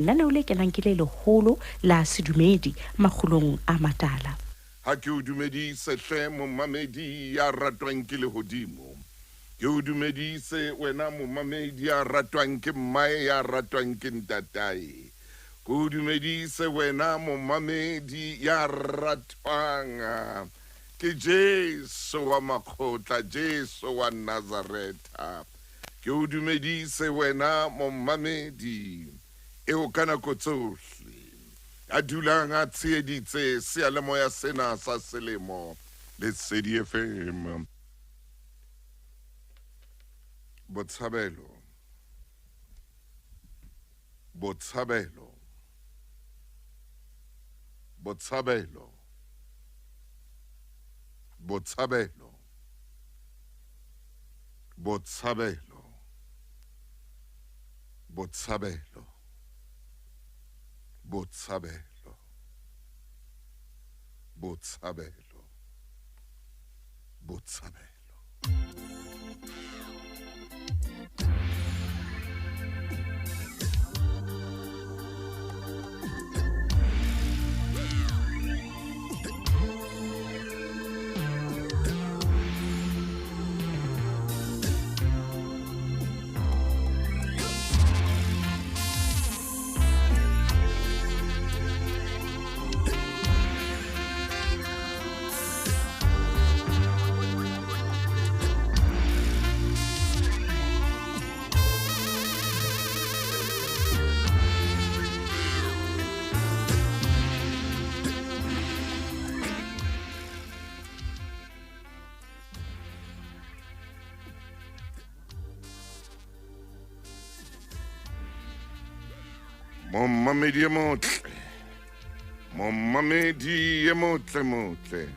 Lenaneo le kenang ke le leholo la sedumedi makgulong a matala. Ha ke o dumedise hle momamedi ya ratwang ke lehodimo. Ke o dumedise wena momamedi ya ratwang ke mmae ya ratwang ke ntatae. Ke o dumedise wena momamedi ya ratwang ke Jesu wa makgotla, Jesu wa Nazaretha. Ke o dumedise wena momamedi eo ka nako tsohle a dulang a tsheheditse seyalemoya sena sa selemo Lesedi FM. Botshabelo, Botshabelo, Botshabelo, Botshabelo, Botshabelo, Botshabelo, Botshabelo, Botshabelo, Botshabelo. Momamedi e motle, momamedi e motle motle.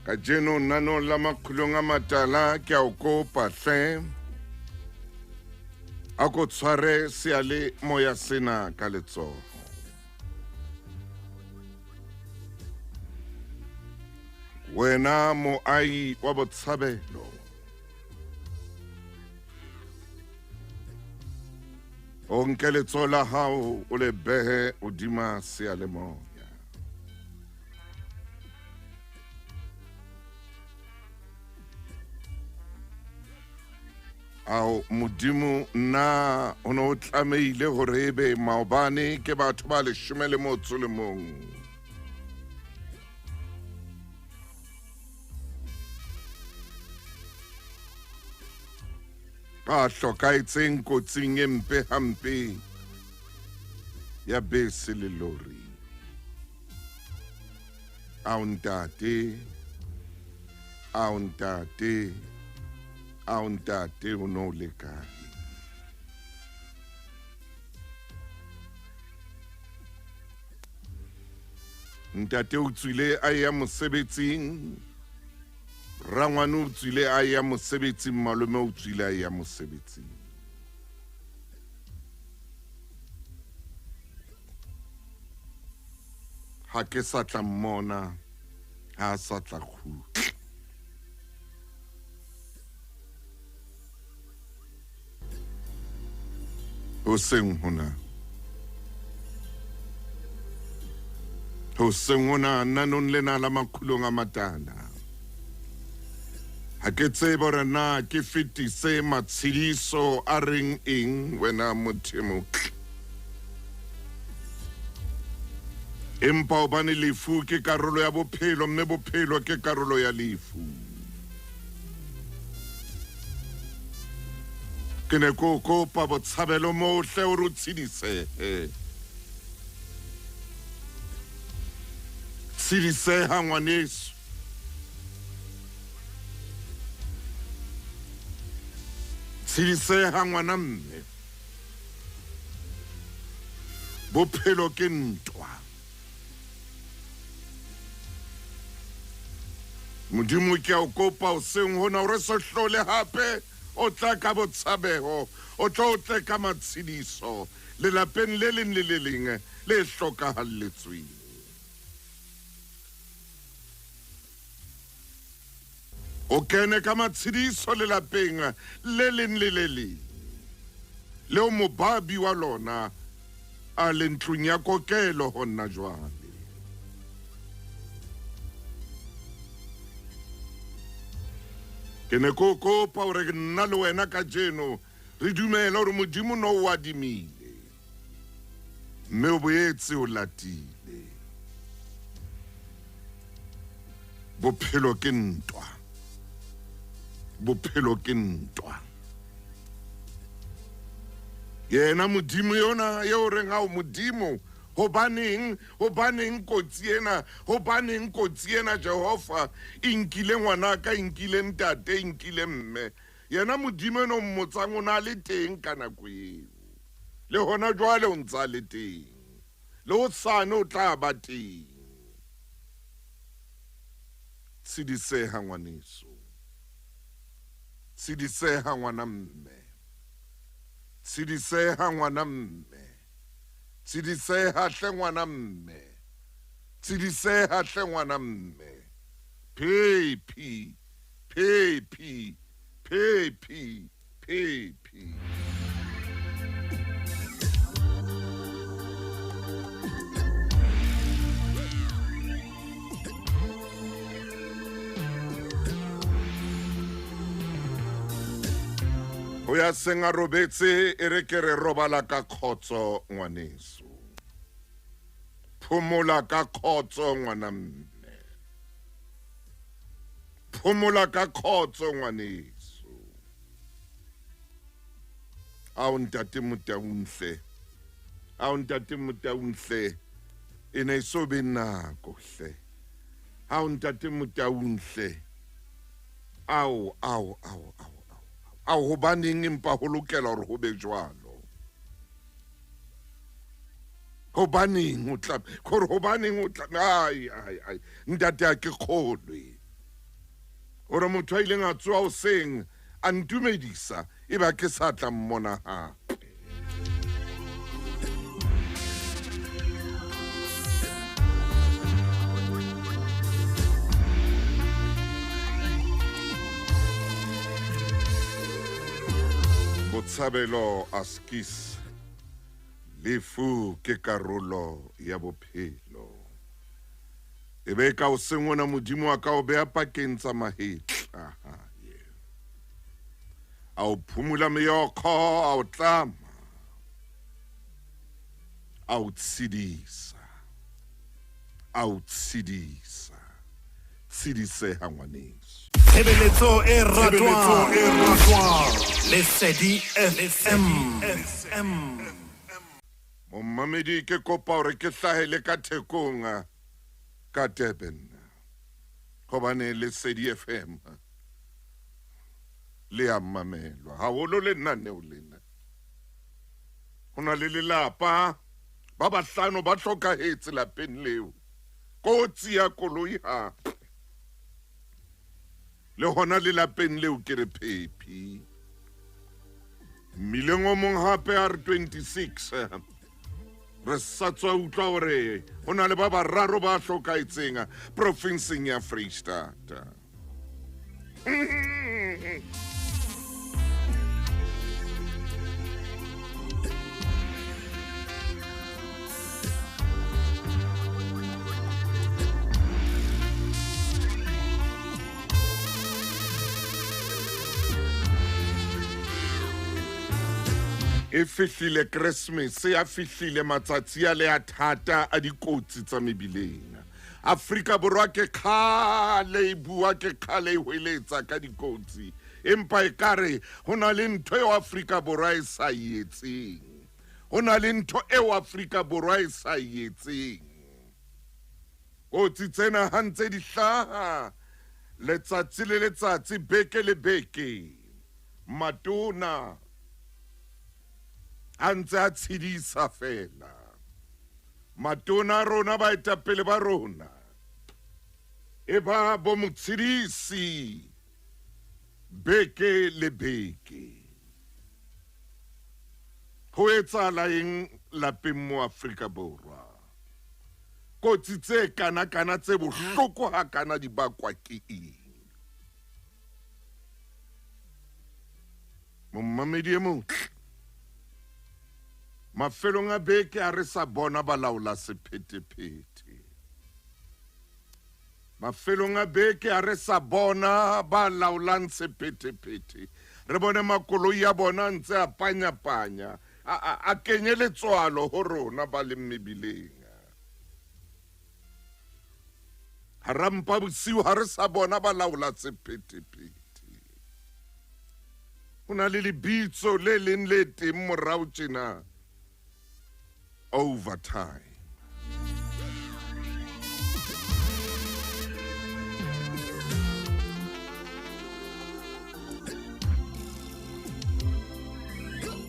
Kajeno nano la makgulong a matala ke a o kopa hle. A ko tshware seale moya sena ka letsoho. Wena moahi wa Botshabelo, o nke letsoho la hao o le behe hodima seyalemoya. Ao Modimo, na o ne o tlamehile hore ebe maobane ke batho ba leshome le motso le mong ba hlokahetseng kotsing e mpe hampe ya bese le lori? Ao ntate, ao ntate, ao ntate, o no le kae? Ntate o tswile a ya mosebetsing, rangwane o tswile a ya mosebetsing, malome o tswile a ya mosebetsing. Ha ke sa tla mmona, ha a sa tla kgutla. Hoseng hona, hoseng hona, nanong lena la makhulong a matala, ha ke tsebe hore na ke fetise matshediso a reng eng wena motho e motle. Empa hobane lefu ke karolo ya bophelo mme bophelo ke karolo ya lefu. Ke ne ke o kopa botshabelo moo hle o re o tshedisehe. Tshediseha ngwaneso. Tshediseha ngwana mme. Bophelo ke ntwa. Modimo ke a o kopa hoseng hona hore se hlole hape o tla ka botshabeho, o tlo o tle ka matshediso lelapeng le leng le le leng le hlokahalletsweng. O kene ka matshediso lelapeng le leng le le leng. Leo mobabi wa lona a leng ntlong ya kokelo hona jwale. Ke ne ke o kopa hore nna le wena kajeno re dumele hore Modimo no o adimile, mme o boetse o latile. Bophelo ke ntwa. Bophelo ke ntwa. Yena Modimo yona eo reng ao Modimo, hobaneng, hobaneng kotsi ena, hobaneng kotsi ena Jehova e nkile ngwanaka, e nkile ntate, e nkile mme. Yena Modimo eno mmotsang o na le teng ka nako eo. Le hona jwale o ntsa le teng. Le hosane o tla ba teng. Tshidiseha ngwaneso. Tshidiseha ngwana mme. Tshidiseha ngwana mme. Tshidiseha hle ngwana mme. Tshidiseha hle ngwana mme. Phephi, phephi, phephi, phephi. Ho ya seng a robetse e re ke re robala ka khotso ngwaneso. Phomola ka khotso ngwana mme. Phomola ka khotso ngwaneso. Ao ntate Motaung hle. Ao ntate Motaung hle. E ne so be nako hle. Ao ntate Motaung hle. Ao, ao, ao, ao, ao. Ao hobaneng empa ho lokela hore ho be jwalo. Hobaneng o tla hore hobaneng o tla ai ai ai ntate a ke kgolwe. Hore motho a ileng a tsoha hoseng a ntumedisa e ba ke sa tla mmona hape. Botshabelo Askis, lefu ke karolo ya bophelo. E be ka o seng ona Modimo wa ka o beha pakeng tsa mahetla hae. A o phumula meokgo, a o tlama, a o tshedisa, a o tshedisa. Tshediseha ngwaneso. Tshebeletso e ratwang Lesedi FM. Momamedi ke kopa hore ke hlahele ka Thekong ka Durban. Hobane Lesedi FM le a mamelwa haholo lenaneo lena. Ho na le lelapa ba bahlano ba hlokahetse lapeng leo. Kotsi ya koloi hape. Le hona lelapeng leo ke re phephi. Mmileng o mong hape R26 re sa tswa utlwa hore ho na le ba bararo ba hlokahetseng profinseng ya Freistata. E fihlile Christmas, ya fihlile matsatsi a le a thata a dikotsi tsa mebileng. Afrika Borwa ke kgale e bua, ke kgale e hweletsa ka dikotsi, empa ekare ho na le ntho eo Afrika Borwa e sa e etseng. Ho na le ntho eo Afrika Borwa e sa e etseng. Kotsi tsena ha ntse di hlaha letsatsi le letsatsi, beke le beke, matona a ntse a tshedisa fela. Matona a rona, baetapele ba rona, e ba bo motshedisi beke le beke. Ho etsahala eng lapeng mo Afrika Borwa? Kotsi tse kana-kana tse bohloko hakana di bakwa ke eng? Momamedi e motle, Mafelong a beke ha re sa bona balaola sephethephethe. Mafelong a beke ha re sa bona ba laolang sephethephethe. Re bone makoloi a bona a ntse a panya-panya, a kenye letswalo ho rona ba leng mebileng. Hara mpa bosiu ha re sa bona ba laola sephethephethe. Ho na le lebitso le leng le teng morao tjena, overtime.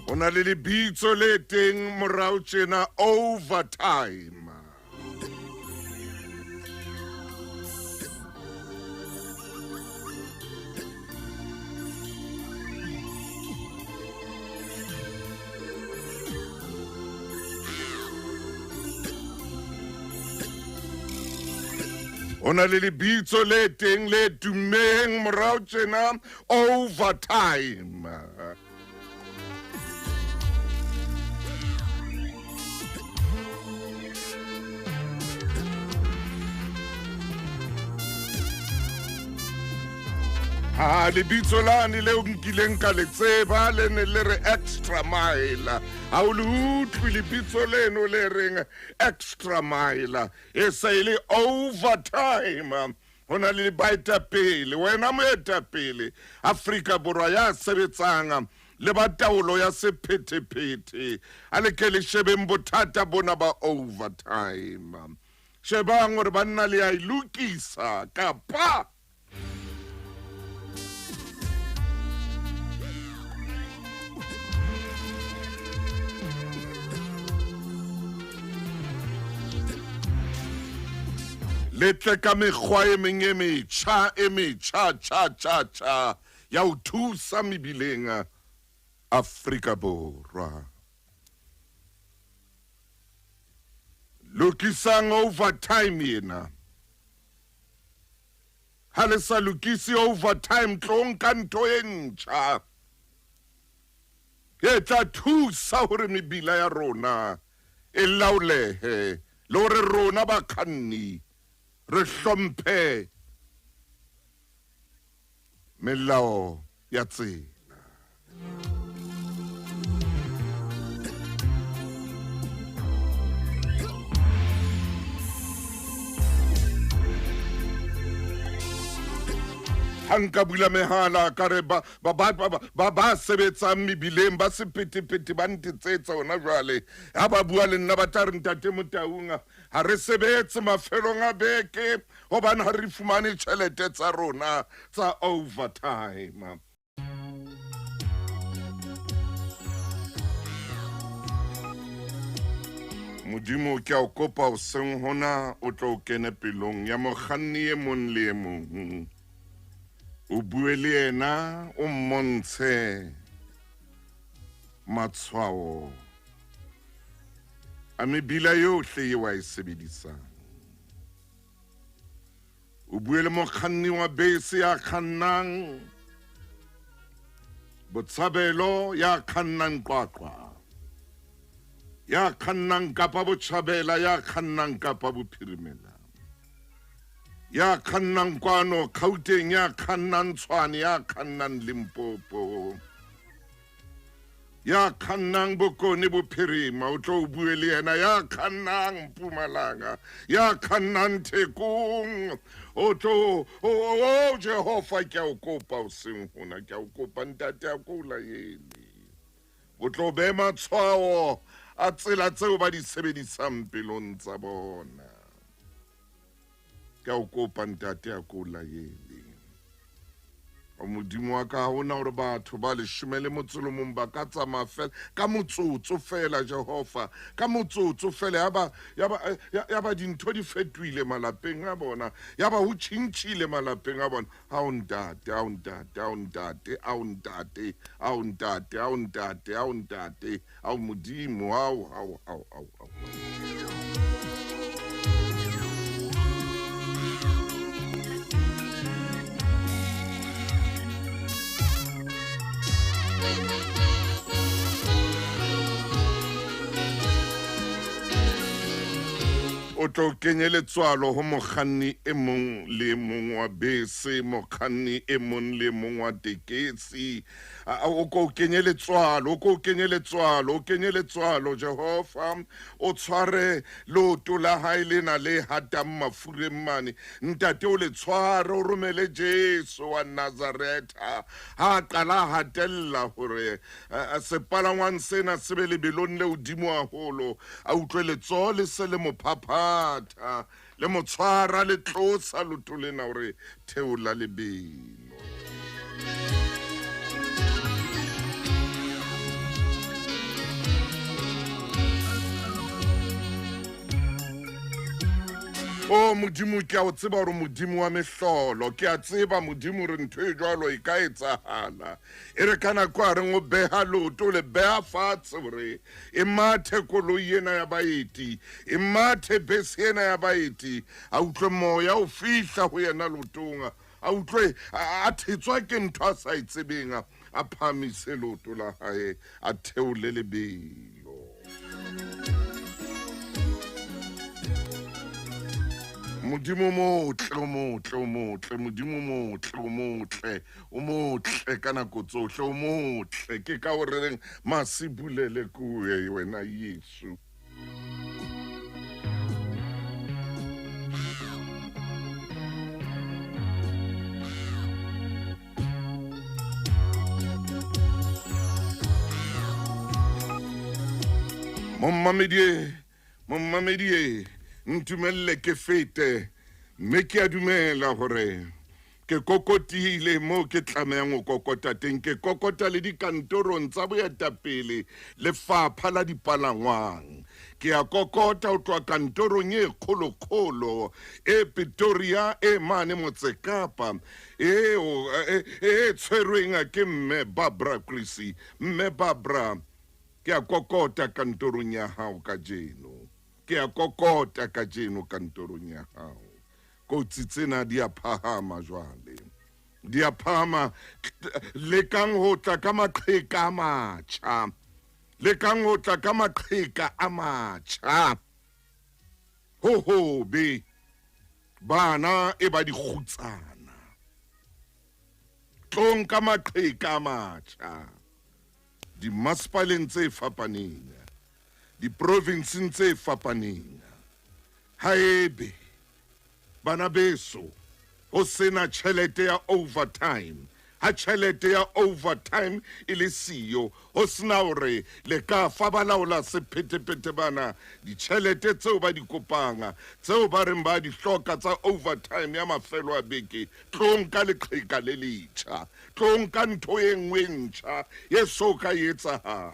Ho na le lebitso le teng morao tjena, overtime. Ho na le lebitso le teng le tummeng morao tjena, overtime. Ha lebitso lane leo nkileng ka le tseba le ne le re extra mile. Ha o le utlwe lebitso leno le reng extra mile, e se e le overtime. Ho na le baetapele, wena moetapele Afrika Borwa ya sebetsang le ba taolo ya sephethephethe, a le ke le shebeng bothata bona ba overtime. Shebang hore banna le a e lokisa kapa le tle ka mekgwa e meng e metjha, e metjha, tjha, tjha, tjha, ya ho thusa mebileng Afrika Borwa. Lokisang overtime ena. Ha le sa lokise overtime, tlong ka ntho e ntjha e tla thusa hore mebila ya rona e laolehe, le hore rona bakganni re hlomphe melao ya tsela. Ha nka bula mehala ka re ba ba ba ba ba sebetsang mebileng ba sephethephethe ba ntetsetsa hona jwale, ha ba bua le nna ba tla re ntate Motaung, ha re sebetse mafelong a beke hobane ha re fumane tjhelete tsa rona tsa overtime. Modimo, ke a o kopa hoseng hona o tlo o kene pelong ya mokganni e mong le e mong. O bue le yena, o mmontshe matshwao a mebila yohle eo a e sebedisang. O bue le mokganni wa bese ya kgannang Botshabelo, ya kgannang Qwaqwa, ya kgannang Kapa Botjhabela, ya kgannang Kapa Bophirimela, ya kgannang kwano Gauteng, ya kgannang Tshwane, ya kgannang Limpopo, ya kgannang Bokone Bophirima, o tlo o bue le yena, ya kgannang Mpumalanga, ya kgannang Thekong, o tlo o Jehova, ke a o kopa hoseng hona, ke a o kopa ntate, a ko o laele. O tlo behe matshwao a tsela tseo ba di sebedisang pelong tsa bona. Ke a o kopa ntate, a ko o laele. O Modimo wa ka, ha hona hore batho ba leshome le motso le mong ba ka tsamaya fela ka motsotso fela, Jehova, ka motsotso fela, yaba yaba yaba dintho di fetohile malapeng a bona, yaba ho tjhintjhile malapeng a bona. Ao ntate, ao ntate, ao ntate, ao ntate, ao ntate, ao ntate, ao ntate, ao Modimo, ao, ao, ao, ao, ao. O tlo kenye letswalo ho mokganni e mong le e mong wa bese, mokganni e mong le e mong wa tekesi. O ko kenye letswalo, o ko kenye letswalo, o kenye letswalo Jehova. O tshware leoto la hae lena le hatang mafureng mane. Ntate o le tshware, o romele Jesu wa Nazaretha. Ha qala hatella hore sepalangwang sena se be lebelong le hodimo haholo, a utlwe letsoho le se le mo phaphatha, le mo tshwara, le tlosa leoto lena hore theola lebelo. O Modimo, ke a o tseba hore Modimo wa mehlolo, ke a tseba Modimo hore ntho e jwalo e ka etsahala. E re ka nako a reng o beha leoto, le beha fatshe hore e mathe koloi ena ya baeti, e mathe bese ena ya baeti. A utlwe moya o fihla ho yena leotong, a utlwe a thetswa ke ntho a sa e tsebeng, a phahamise leoto la hae, a theole lebelo. Modimo motle, o motle, o motle, Modimo motle, o motle, o motle ka nako tsohle, o motle. Ke ka o reng masibulele kuwe wena Yesu. Mommamedie, ntumelle ke fete, mme ke a dumela hore ke kokotile moo ke tlamehang ho kokota teng. Ke kokota le dikantorong tsa boetapele, lefapha la dipalangwang. Ke a kokota ho tloha kantorong e kgolokgolo e Pretoria e mane Motse Kapa, eo e tshwerweng ke mme Barbara Creecy. Mme Barbara, ke a kokota kantorong ya hao kajeno. Ke a kokota kajeno kantorong ya hao. Kotsi tsena di a phahama jwale, di a phahama. Lekang ho tla ka maqheka a matjha, lekang ho tla ka maqheka a matjha. Ho hobe bana e ba dikgutsana, tlong ka maqheka a matjha dimasepaleng tse fapaneng, diprovinseng tse fapaneng. Haebe bana beso ho sena tjhelete ya overtime, ha tjhelete ya overtime e le siyo, ho sena hore le ka fa balaola sephethephethe bana ditjhelete tseo ba di kopang, tseo ba reng ba di hloka tsa overtime ya mafelo a beke, tlong ka leqheka le letjha, tlong ka ntho e nngwe e ntjha e so ka etsahala.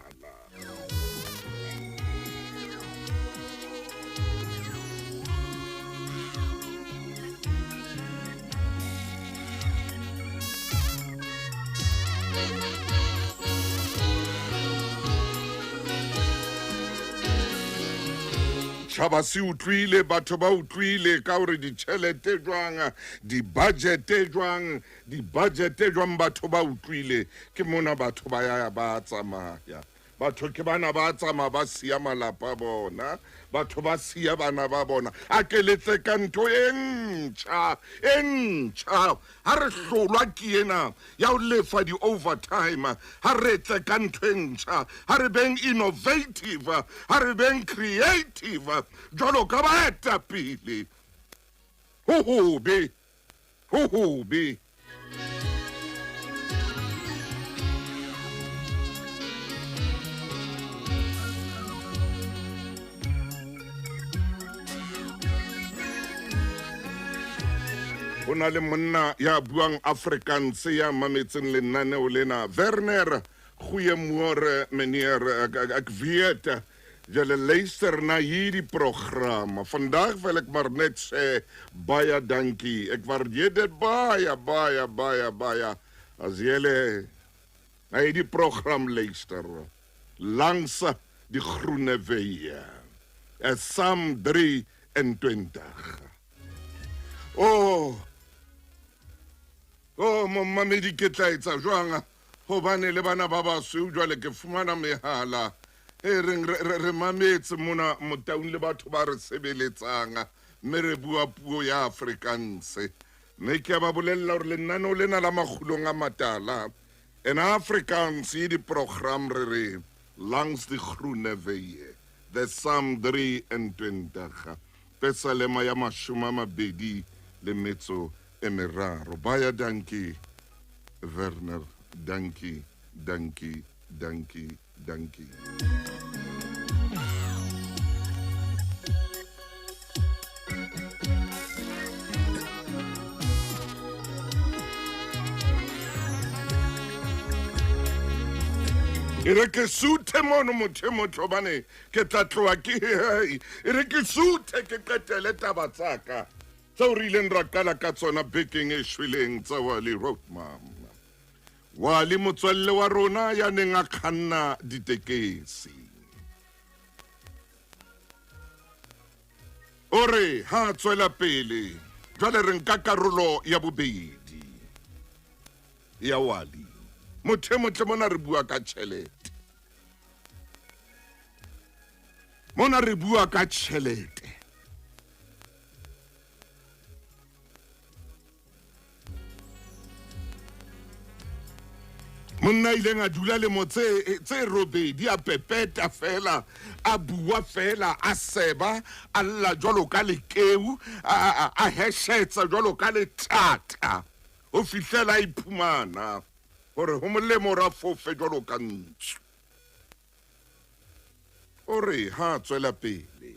Tjhaba se utlwile, batho ba utlwile ka hore ditjhelete jwang, di-budget jwang, di-budget jwang, batho ba utlwile. Ke mona batho ba ya ba tsamaya, batho ke bana ba tsamaya ba siya malapa a bona, batho ba siya bana ba bona. A ke letle ka ntho e ntjha, e ntjha. Ha re hlolwa ke ena ya ho lefa di-overtime, ha re tle ka ntho e ntjha, ha re beng innovative, ha re beng creative jwalo ka baetapele. Ho hobe, ho hobe. Ho na le monna ya buang Afrikaans ya mametseng lenaneo lena, Werner. Goeiemôre meneer, ek weet julle luister na hierdie program. Vandag wil ek maar net sê baie dankie. Ek waardeer dit baie, baie, baie, baie as julle na hierdie program luister. Langs die groene weë. Psalm 23. Oh, oh, momamedi, ke tla etsa jwang? Hobane le bana ba basweu jwale ke fumana mehala E reng re mametse mona Motaung le batho ba re sebeletsang, mme re bua puo ya Afrikaans. Mme ke a ba bolella hore lenaneo lena la Makgulong a Matala en Afrikaans hierdie program re re Langs die Groene Weie, the Psalm 23, Pesalema ya mashome a mabedi le metso e meraro. Baie dankie Werner, dankie, dankie, dankie, dankie. E re ke suthe mono motho e motho hobane ke tla tloha ke hei. E re ke suthe ke qetele taba tsa ka tseo re ileng ra qala ka tsona bekeng e shweleng tsa Wally Roadman. Wally motswalle wa rona ya neng a kganna ditekesi. O re ha a tswela pele jwale re nka karolo ya bobedi ya Wally. Motho e motle mona re bua ka tjhelete. Mona re bua ka tjhelete. Monna ileng a dula lemo tse robedi a pepeta fela, a bua fela, a seba, a lla jwalo ka lekeu, a heshetsa jwalo ka letata, ho fihlela a iphumana hore ho molemo hore a fofe jwalo ka ntsu. O re ha a tswela pele,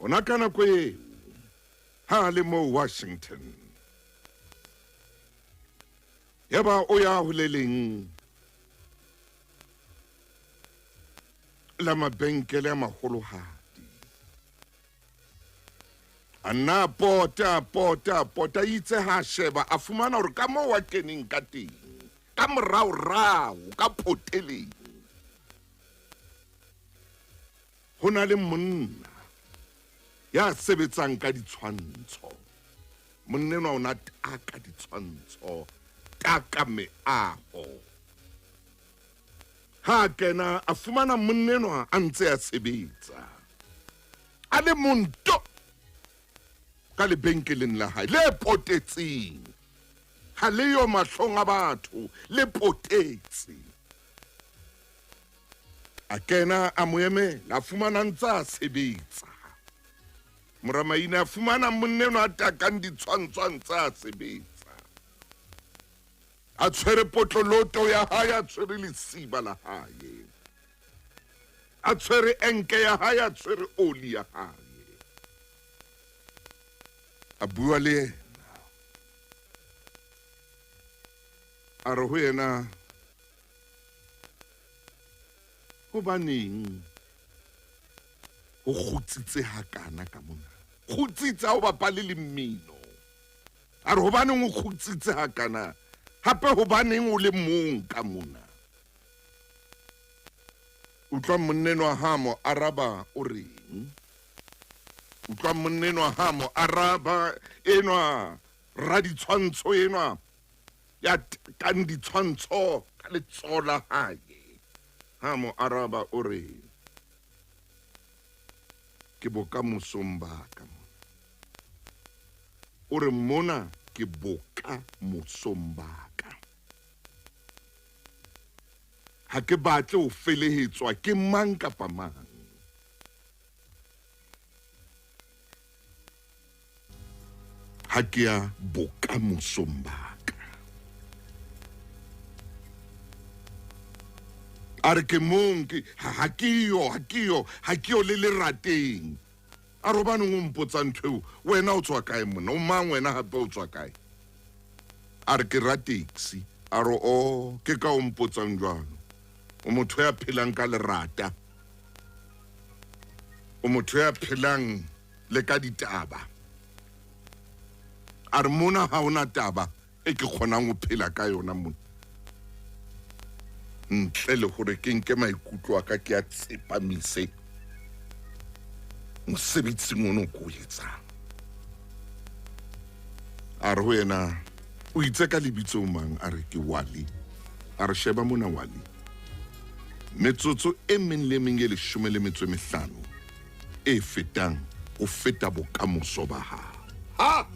ona ka nako eo ha a le moo Washington, yaba o ya ho le leng la mabenkele a maholohadi. A nna a pota, a pota, a pota, itse ha a sheba, a fumana hore ka moo a keneng ka teng, ka moraorao, ka poteleng, ho na le monna ya sebetsang ka ditshwantsho. Monna enwa o na taka ditshwantsho, taka meaho. Ha a kena, a fumana monna enwa a ntse a sebetsa, a le mong to ka lebenkeleng la hae le potetseng. Ha le yo mahlong a batho, le potetse. A kena, a mo emela, a fumana ntse a sebetsa. Moramaina a fumana monna enwa a takang ditshwantsho a ntse a sebetsa. A tshwere potloloto ya hae, a tshwere lesiba la hae. A tshwere enke ya hae, a tshwere oli ya hae. A bua le yena. A re ho yena, hobaneng o kgutsitse hakana ka mona? Kgutsitse ha o bapale le mmino. A re hobaneng o kgutsitse hakana? Hape hobaneng o le mong ka mona? Utlwa monna enwa ha mo araba o reng? Utlwa monna enwa ha mo araba enwa raditshwantsho enwa ya takang ditshwantsho ka letsoho la hae. Ha mo araba o re, ke bokamosong ba ka mona. O re mona ke bokamosong ba ka. Ha ke batle ho felehetswa ke mang kapa mang. Ha ke ya bokamosong ba ka. A re ke mong, ke, ha ke yo, ha ke yo, ha ke yo le lerateng. A re hobaneng o mpotsa ntho eo? Wena o tswa kae monna? O mang wena hape o tswa kae? A re ke ra taxi. A re o, ke ka o mpotsang jwalo. O motho ya phelang ka lerata. O motho ya phelang le ka ditaba. A re mona ha hona taba e ke kgonang ho phela ka yona mona. Ntle le hore ke nke maikutlo a ka ke a tsepamise mosebetsing ono ko o etsang. A re ho yena, o itse ka lebitso mang? A re ke Wally. A re sheba mona Wally. Metsotso e meng le meng e 15 e fetang o feta bokamoso ba hao. Ha!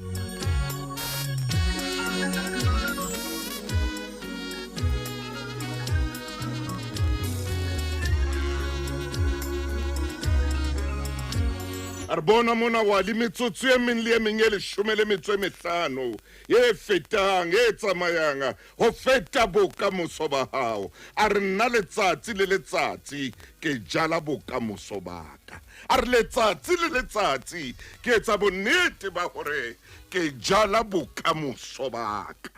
A re bona mona wa le metsotso e meng le e meng e 15 e fetang e tsamayang ho feta bokamoso ba hao. A re nna letsatsi le letsatsi ke jala bokamoso ba ka. A re letsatsi le letsatsi ke etsa bonnete ba hore ke jala bokamoso ba ka.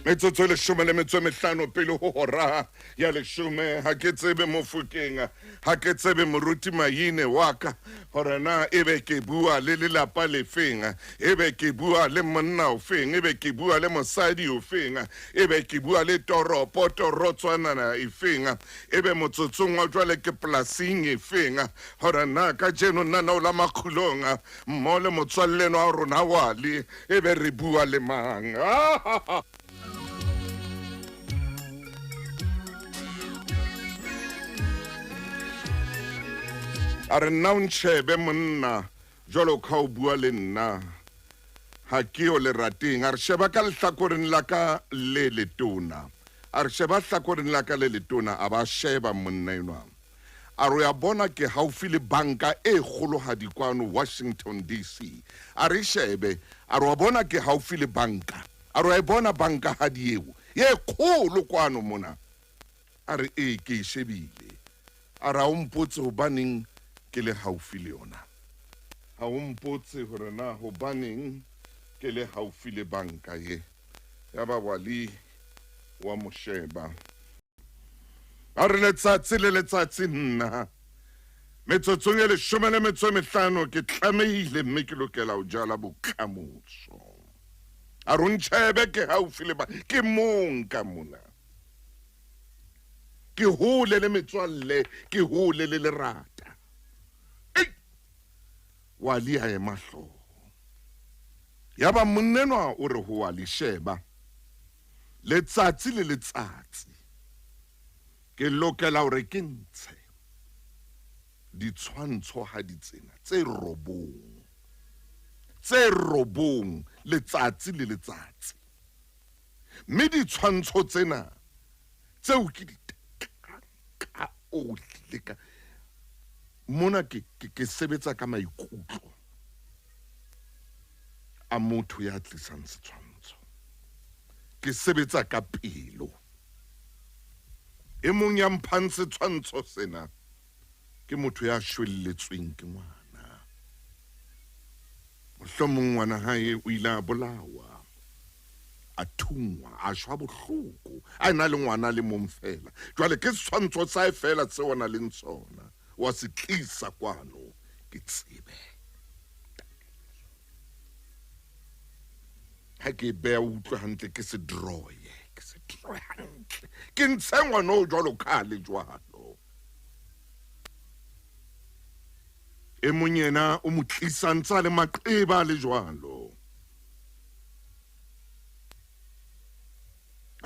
Metsotso e 15 pele ho hora ya 10. Ha ke tsebe Mofokeng, ha ke tsebe moruti Maine wa ka hore na ebe ke bua le lelapa lefeng, ebe ke bua le monna ofeng, ebe ke bua le mosadi ofeng, ebe ke bua le toropo torotswanana efeng, ebe motsotsong wa jwale ke polasing efeng, hore na kajeno nna na o la makgulong mmo le motswalleno wa rona Wali, ebe re bua le mang. A re nna o ntjhebe monna jwalo ka o bua le nna, ha ke yo lerateng. A re sheba ka lehlakoreng la ka le letona, a re sheba hlakoreng la ka le letona, a ba sheba monna enwa. A re ya bona ke haufi le banka e kgolohadi kwano Washington DC. A re shebe, a re wa bona ke haufi le banka. A re wa e bona banka hadi eo ye kgolo kwano mona. A re ee ke e shebile. A re ha o mpotse hobaneng ke le haufi le yona. Ha o mpotse hore na hobaneng ke le haufi le banka ye. Ya ba Wali wa mo sheba. A re letsatsi le letsatsi nna metsotsong e 15 ke tlamehile mme ke lokela ho jala bokamoso. A re o ntjhebe ke haufi le ba ke mong ka mona. Ke hole le metswalle, ke hole le lerata. Ei! Wali a ema hlooho. Yaba monnenwa o re ho Wali, sheba, letsatsi le letsatsi ke lokela hore ke ntshe ditshwantsho ha di tsena tse 9, tse 9 letsatsi le letsatsi. Mme ditshwantsho tsena tseo ke di tekang ka oli le ka mona ke sebetsa ka maikutlo a motho ya tlisang setshwantsho. Ke sebetsa ka pelo. E mong ya mphang setshwantsho sena ke motho ya shwelletsweng ke ngwana. Mohlomong ngwana hae o ile a bolawa, a thungwa, a shwa bohloko, a ena le ngwana le mong fela. Jwale ke setshwantsho sa hae fela seo a nang le sona, wa se tlisa kwano ke tsebe. Ha ke beha utlwe hantle, ke se drawe, ke se drawe hantle, ke ntshe ngwana o jwalo ka le jwalo. E mong yena o mo tlisa ntse a le maqeba le jwalo.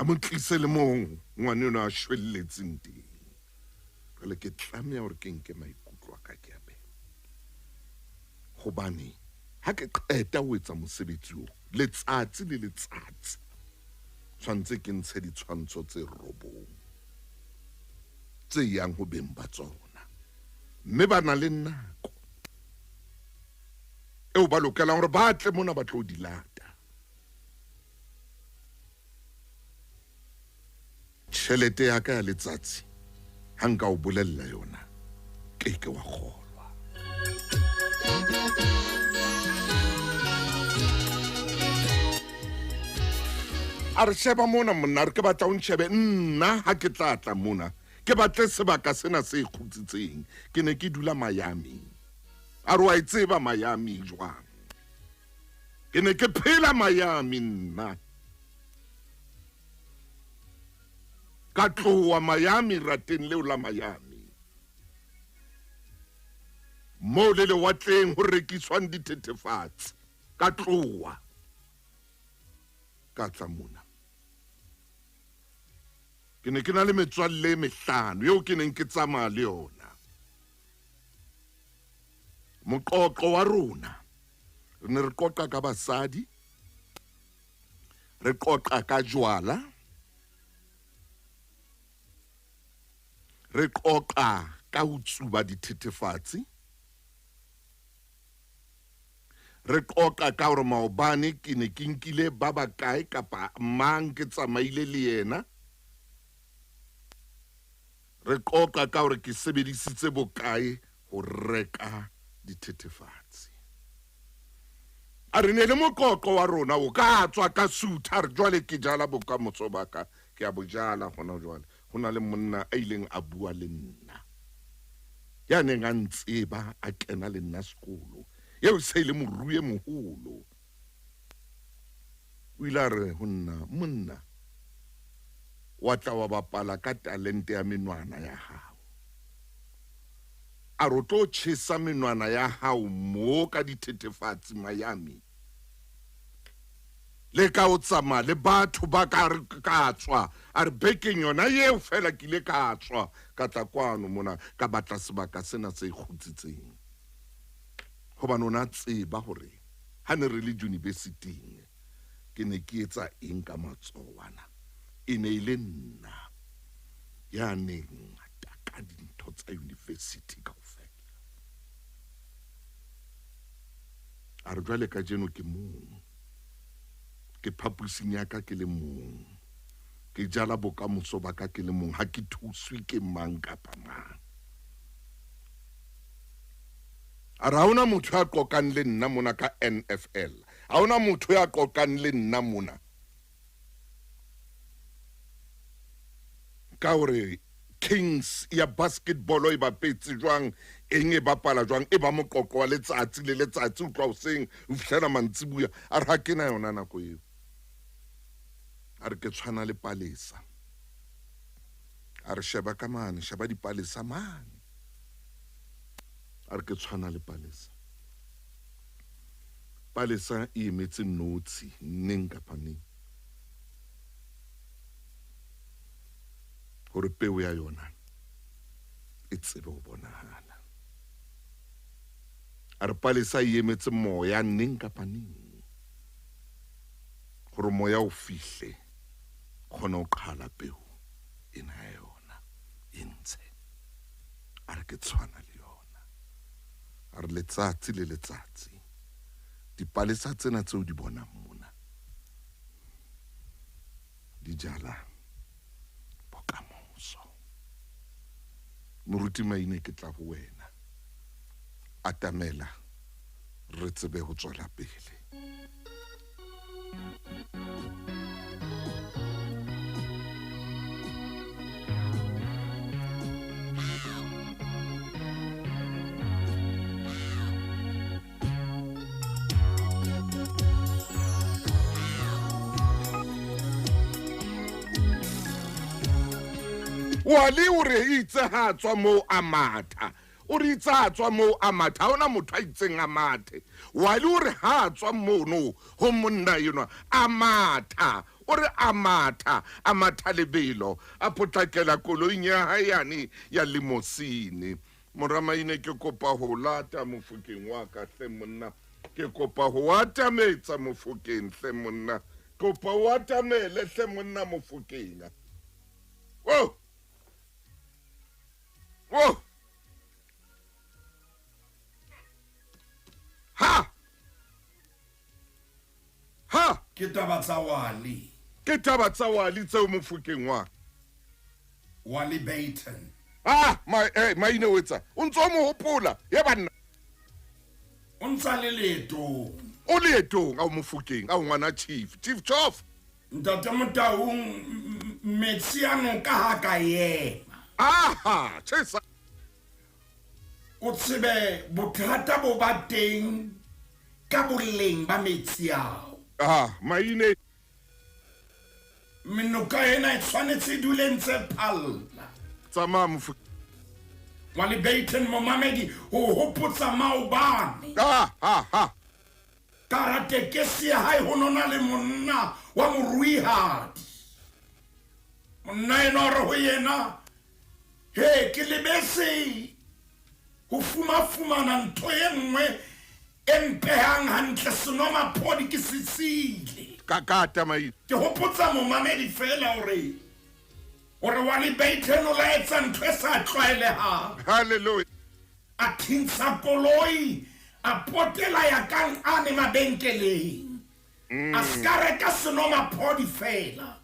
A mo tlise le mong ngwana enwa a shwelletseng teng. Jwale ke tlameha hore ke nke maikutlo a ka ke a behe. Hobane ha ke qeta ho etsa mosebetsi oo letsatsi le letsatsi, tshwantse ke ntshe ditshwantsho tse 9 tse yang ho beng ba tsona. Mme ba na le nako eo ba lokelang hore ba tle mona ba tlo di lata. Tjhelete ya ka ya letsatsi ha nka o bolella yona ke ke wa kgolwa. A re sheba mona monna, re ke batla o ntjhebe nna ha ke tla tla mona. Ke batle sebaka sena se kgutsitseng. Ke ne ke dula Miami. A re wa e tseba Miami jwang? Ke ne ke phela Miami nna. Ka tloha Miami rateng leo la Miami. Moo le lewatleng ho rekiswang dithethefatsi. Ka tloha ka tla mona. Ke ne ke na le metswalle e mehlano eo ke neng ke tsamaya le yona. Moqoqo wa rona re ne re qoqa ka basadi, re qoqa ka jwala, re qoqa ka ho tsuba dithethefatsi, re qoqa ka hore maobane ke ne ke nkile ba bakae kapa mang ke tsamaile le yena, re qoqa ka hore ke sebedisitse bokae ho reka dithethefatsi. A re ne le moqoqo wa rona o ka tswa ka sutha, a re jwale ke jala bokamoso ba ka, ke a bo jala hona jwale. Ho na le monna a ileng a bua le nna, ya neng a ntseba, a kena le nna sekolo, eo e se e le morui e moholo. O ile a re ho nna, Monna, wa tla wa bapala ka talente ya menwana ya hao. A re o tlo tjhesa menwana ya hao mo ka dithethefatsi Miami. Le ka o tsamaya le batho ba ka re ka tswa. A re bekeng yona eo feela ke ile ka tswa ka tla kwano mona ka batla sebaka sena se kgutsitseng. Hobane o ne a tseba hore ha ne re le junibesiting ke ne ke etsa eng ka matsoho ana. E ne e le nna ya neng a taka dintho tsa univesithi kaofela. A re jwale kajeno ke mong, ke phaposing ya ka ke le mong, ke jala bokamoso ba ka ke le mong, ha ke thuswe ke mang kapa mang. A re ha hona motho ya qoqang le nna mona ka NFL, ha hona motho ya qoqang le nna mona ka hore Kings ya basketball e bapetse jwang, eng e bapala jwang, e ba moqoqo wa letsatsi le letsatsi ho tloha hoseng ho fihlela mantsibuya. A re ha ke na yona nako eo. A re ke tshwana le palesa. A re sheba ka mane, sheba dipalesa mane. A re ke tshwana le palesa. Palesa e emetse notshi neng kapa neng hore peo ya yona e tsebe ho bonahala. A re palesa e emetse moya neng kapa neng hore moya o fihle kgone ho qhala peo ena ya yona e ntshe. A re ke tshwana le yona. A re letsatsi le letsatsi dipalesa tsena tseo di bonang mona di jala bokamoso. Moruti Maine, ke tla ho wena. Atamela re tsebe ho tswela pele. Wally o re itse ha tswa moo a matha. O re itse ha tswa moo a matha, ha hona motho a itseng a mathe. Wally o re ha tswa mono ho monna enwa a matha. O re a matha, a matha lebelo, a potlakela koloing ya hae yane ya limousine. Mora Maine, ke kopa ho lata mofokeng wa ka hle monna. Ke kopa ho atametsa mofokeng hle monna. Kopa o atamele hle monna mofokeng. Oh! Oh! Ha! Ha! Ke taba tsa Wally. Ke taba tsa Wally tseo mofokeng wa. Wally Baton. Ah, my, eh, Maine o etsa. O ntso mo hopola. Ye banna. O ntsa le leetong. O leetong ao mofokeng, ao ngwana Chief. Chief Chof. Ntate Motaung, metsi a noka ha ka ema. Aha, chesa. O tsebe bothata bo ba teng ka boleng ba metsi ao. Ah, Maine. Menoka ena e tshwanetse e dule ntse phalla. Tsamaya mofu. Wally Baton momamedi ho hopotsa maobane. Ha ha ha. Ka hara tekesi ya hae ho nona le monna wa moruihadi. Monna enwa o re ho yena, He, ke lebetse ho fumafumana ntho e nngwe e mpehang hantle senomaphodi ke se siile. Ka ka tamaile. Ke hopotsa momamedi feela hore hore Wally Baton o la etsa ntho e sa tlwaelehang. Hallelujah. A thintsha koloi, a potela ya kang ane mabenkeleng. A se ka reka senomaphodi feela,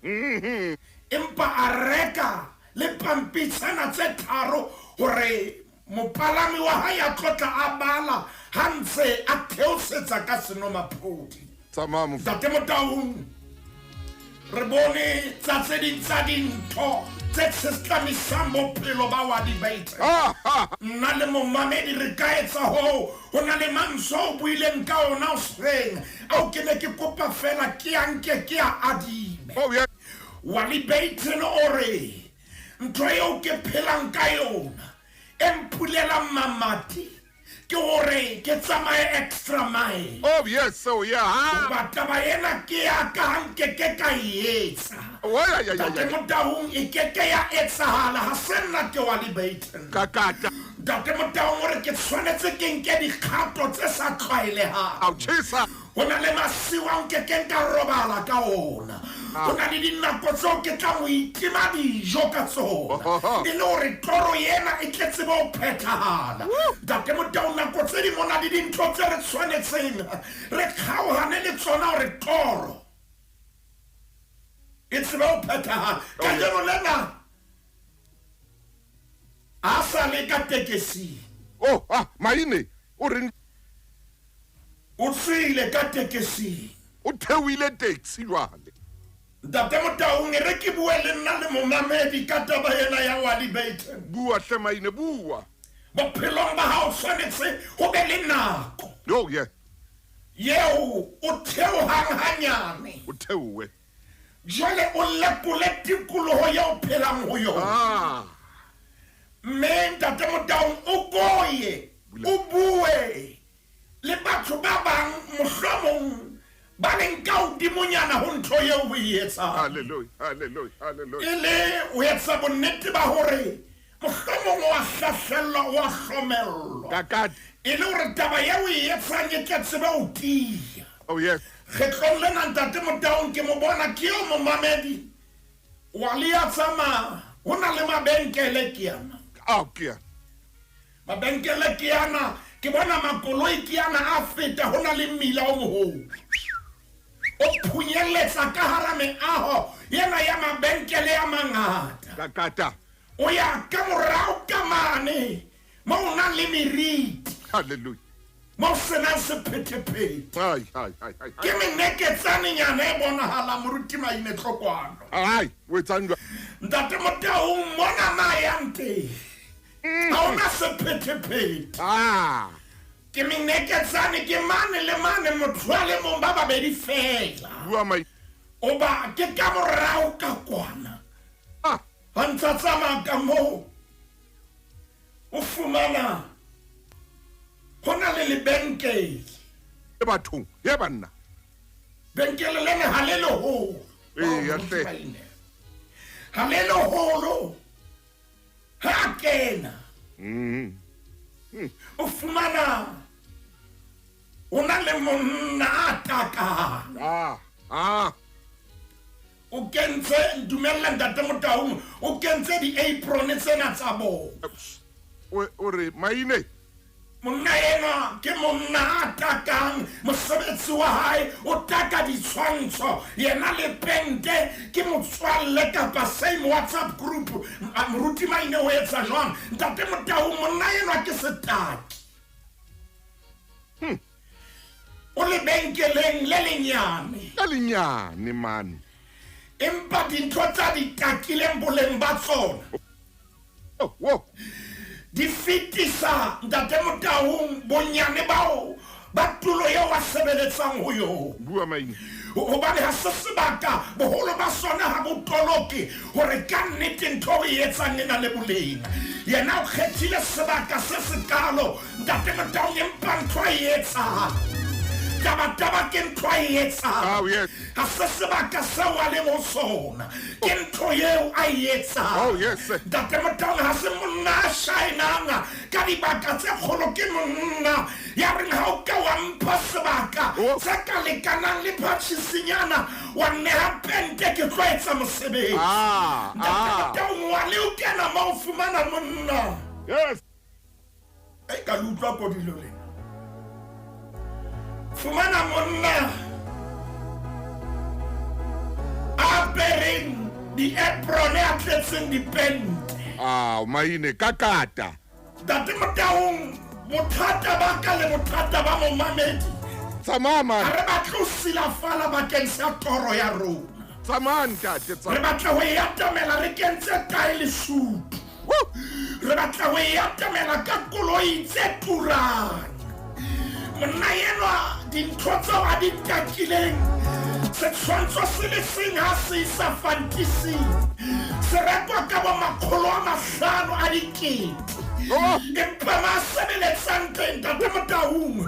empa a reka le pampitshana tse tharo hore mopalami wa hae a tlo tla a bala ha ntse a theosetsa ka senomaphodi. Tsamaya mofu. Ntate Motaung, re bone tsa tse ding tsa dintho tse tshetlamisang bophelo ba Wadi Baitse. Ha, ha. Nna le momamedi re ka etsa hoo. Ho na le mantswe ao o buileng ka ona hoseng ao ke ne ke kopa feela ke a nke ke a adime. Oh, yes. Wally Baton o re, Ntho eo ke phelang ka eona e mpulelang mamati ke hore ke tsamaye extra mile. Oh, yes, oh, yeah. Ha. Hoba taba ena ke ya ka ha nke ke ka e etsa. Oh, yeah, yeah, yeah, Ntate yeah. Motaung e ke ke ya etsahala ha se nna ke Wally Baton. Kakata. Ntate Motaung o re ke tshwanetse ke nke dikgato tse sa tlwaelehang. Ao tjhesa. Ho na le masiu ao nke keng ka robala ka ona. Ho na le dinako tseo ke tlang ho itima dijo ka tsona e le hore toro ena e tle tsebe ho phethahala. Ntate Motaung, nako tse ding ho na le dintho tse re tshwanetseng re kgaohane le tsona hore toro e tsebe ho phethahala. Kajeno lena a sa le ka tekesing. Oh, ah, Maine, o reng? O tswile ka tekesing. O theohile taxi jwale. Ntate Motaung, e re ke bue le nna le momamedi ka taba ena ya Wally Baton. Bua hle Maine, bua. Bophelong ba hao tshwanetse ho be le nako. Oh, yeah. Yeo o theohang hanyane. O theohe. Jwale o lekole tikoloho eo o phelang ho yona. Ah. Mme Ntate Motaung o koye o bue le batho ba bang mohlomong ba leng ka hodimonyana ho ntho eo o e etsang. Hallelujah, hallelujah, hallelujah. E le ho etsa bonnete ba hore mohlomong o a hlahlellwa, o a hlomellwa. Kakati. E le hore taba eo o e etsang e tle tsebe ho tiya. Oh yes. Kgetlong lena Ntate Motaung ke mo bona ke eo momamedi wa le ya tsamaya ho na le mabenkele ke ana. Ao ke ana. Mabenkele ke ana ke bona makoloi ke ana a feta ho na le mmila o moholo. O phunyelletsa ka hara meaho ena ya mabenkele a mangata. Kakata. O ya ka morao ka mane mo ho nang le meriti. Hallelujah. Mo senang sephethephethe. Ai, ai, ai, ai, Ke meneketsanenyana e bonahalang Moruti Maine Tlokwana. Ai, o etsang jwang? Ntate Motaung mona ma yang teng. Ha hona sephethephethe. Ah. Ke meneketsane ke mane le mane motho a le mong ba babedi feela. Bua mai. Oba ke ka morao ka kwana. Ah. Ha ntsa tsamaya ka moo. O fumana ho na le lebenkele. E bathong, ye banna. Benkele lena ha le leholo. Eya hle. Ha le leholo. Ha a kena. O fumana o na le monna a takang. Ah, ah. O kentse, ntumelle Ntate Motaung, o kentse di-apron tsena tsa bona. O re Maine. Monna enwa ke monna a takang, mosebetsi wa hae o taka ditshwantsho, yena le pente ke motswalle kapa same WhatsApp group. Moruti Maine o etsa jwang? Ntate Motaung, monna enwa ke setaki. O lebenkeleng le lenyane. Le lenyane mane. Empa dintho tsa di takileng boleng ba tsona. Oh, wo. Di fetisa Ntate Motaung bonyane bao ba tulo eo a sebeletsang ho yona. Bua maine. Hobane ha se sebaka, boholo ba sona ha bo toloke hore ka nnete ntho o e etsang e na le boleng. Yena o kgethile sebaka se sekalo, Ntate Motaung, empa ntho a e etsang, tabataba ke ntho a e etsang. Oh, yes. Ha se sebaka seo a leng ho sona, ke ntho eo a e etsang. Oh, yes. Ntate Motaung ha se monna a shaenang ka dibaka tse kgolo, ke monna ya reng ha o ka wa mpha sebaka Oh. se ka lekanang le phatšhisinyana, wa nneha pente, ke tlo etsa mosebetsi. Ah, Ntate ah. Motaung, wa le o kena ma o fumana monna. Yes. Ei, ka le utlwa kodilo lena. Fumana monna a apereng di-apron a tletseng dipente. Ah, maine ka kata. Ntate Motaung, bothata ba ka le bothata ba momamedi, Tsamaya ha man. re batle ho silafala bakeng sa toro ya rona. Tsamaya ntate, Re tsamaya. batla ho e atamela re kentse tae le sutu. Woo. Re batla ho e atamela ka koloi tse turang. Monna enwa dintho tseo a di takileng, setshwantsho se le seng ha se isa fantising, se rekwa ka bo 500 a dikete. Oh. Empa ma sebeletsang teng, Ntate Motaung,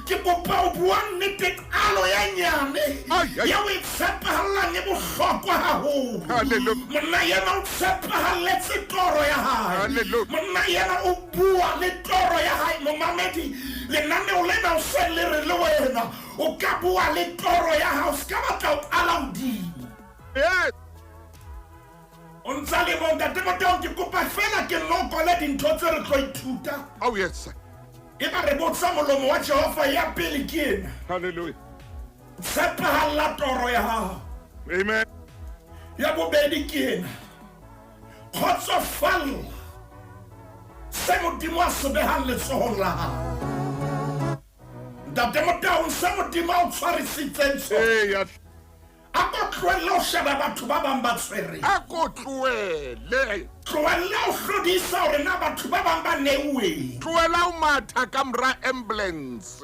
ke kopa ho bua nnete, qalo ya nyane Ai, ai. eo e tshepahallang e bohlokwa haholo. Hallelujah. Monna yena o tshepahalletse toro ya hae. Hallelujah. Monna yena o bua le toro ya hae. Momamedi, lenaneo lena o se le re le wena o ka bua le toro ya hao, se ka batla ho qala hodimo. Yes. O ntsa le mo, Ntate Motaung, ke kopa fela ke nokole dintho tse re tlo ithuta. Oh, yes. E ba re botsa molomo wa Jehova, ya pele ke ena. Hallelujah. Tshepahalla toro ya hao. Amen. Ya bobedi ke ena. Kgotsofalla se Modimo a se behang letsohong la hao. Ntate Motaung, se Modimo a o tshwarisitseng sona, Ee, ya. a ko tlohelle ho sheba batho ba bang ba tshwereng. A ko tlohele. Tlohelle ho hlodisa hore na batho ba bang ba neuweng. Tlohela ho matha ka mora ambulance.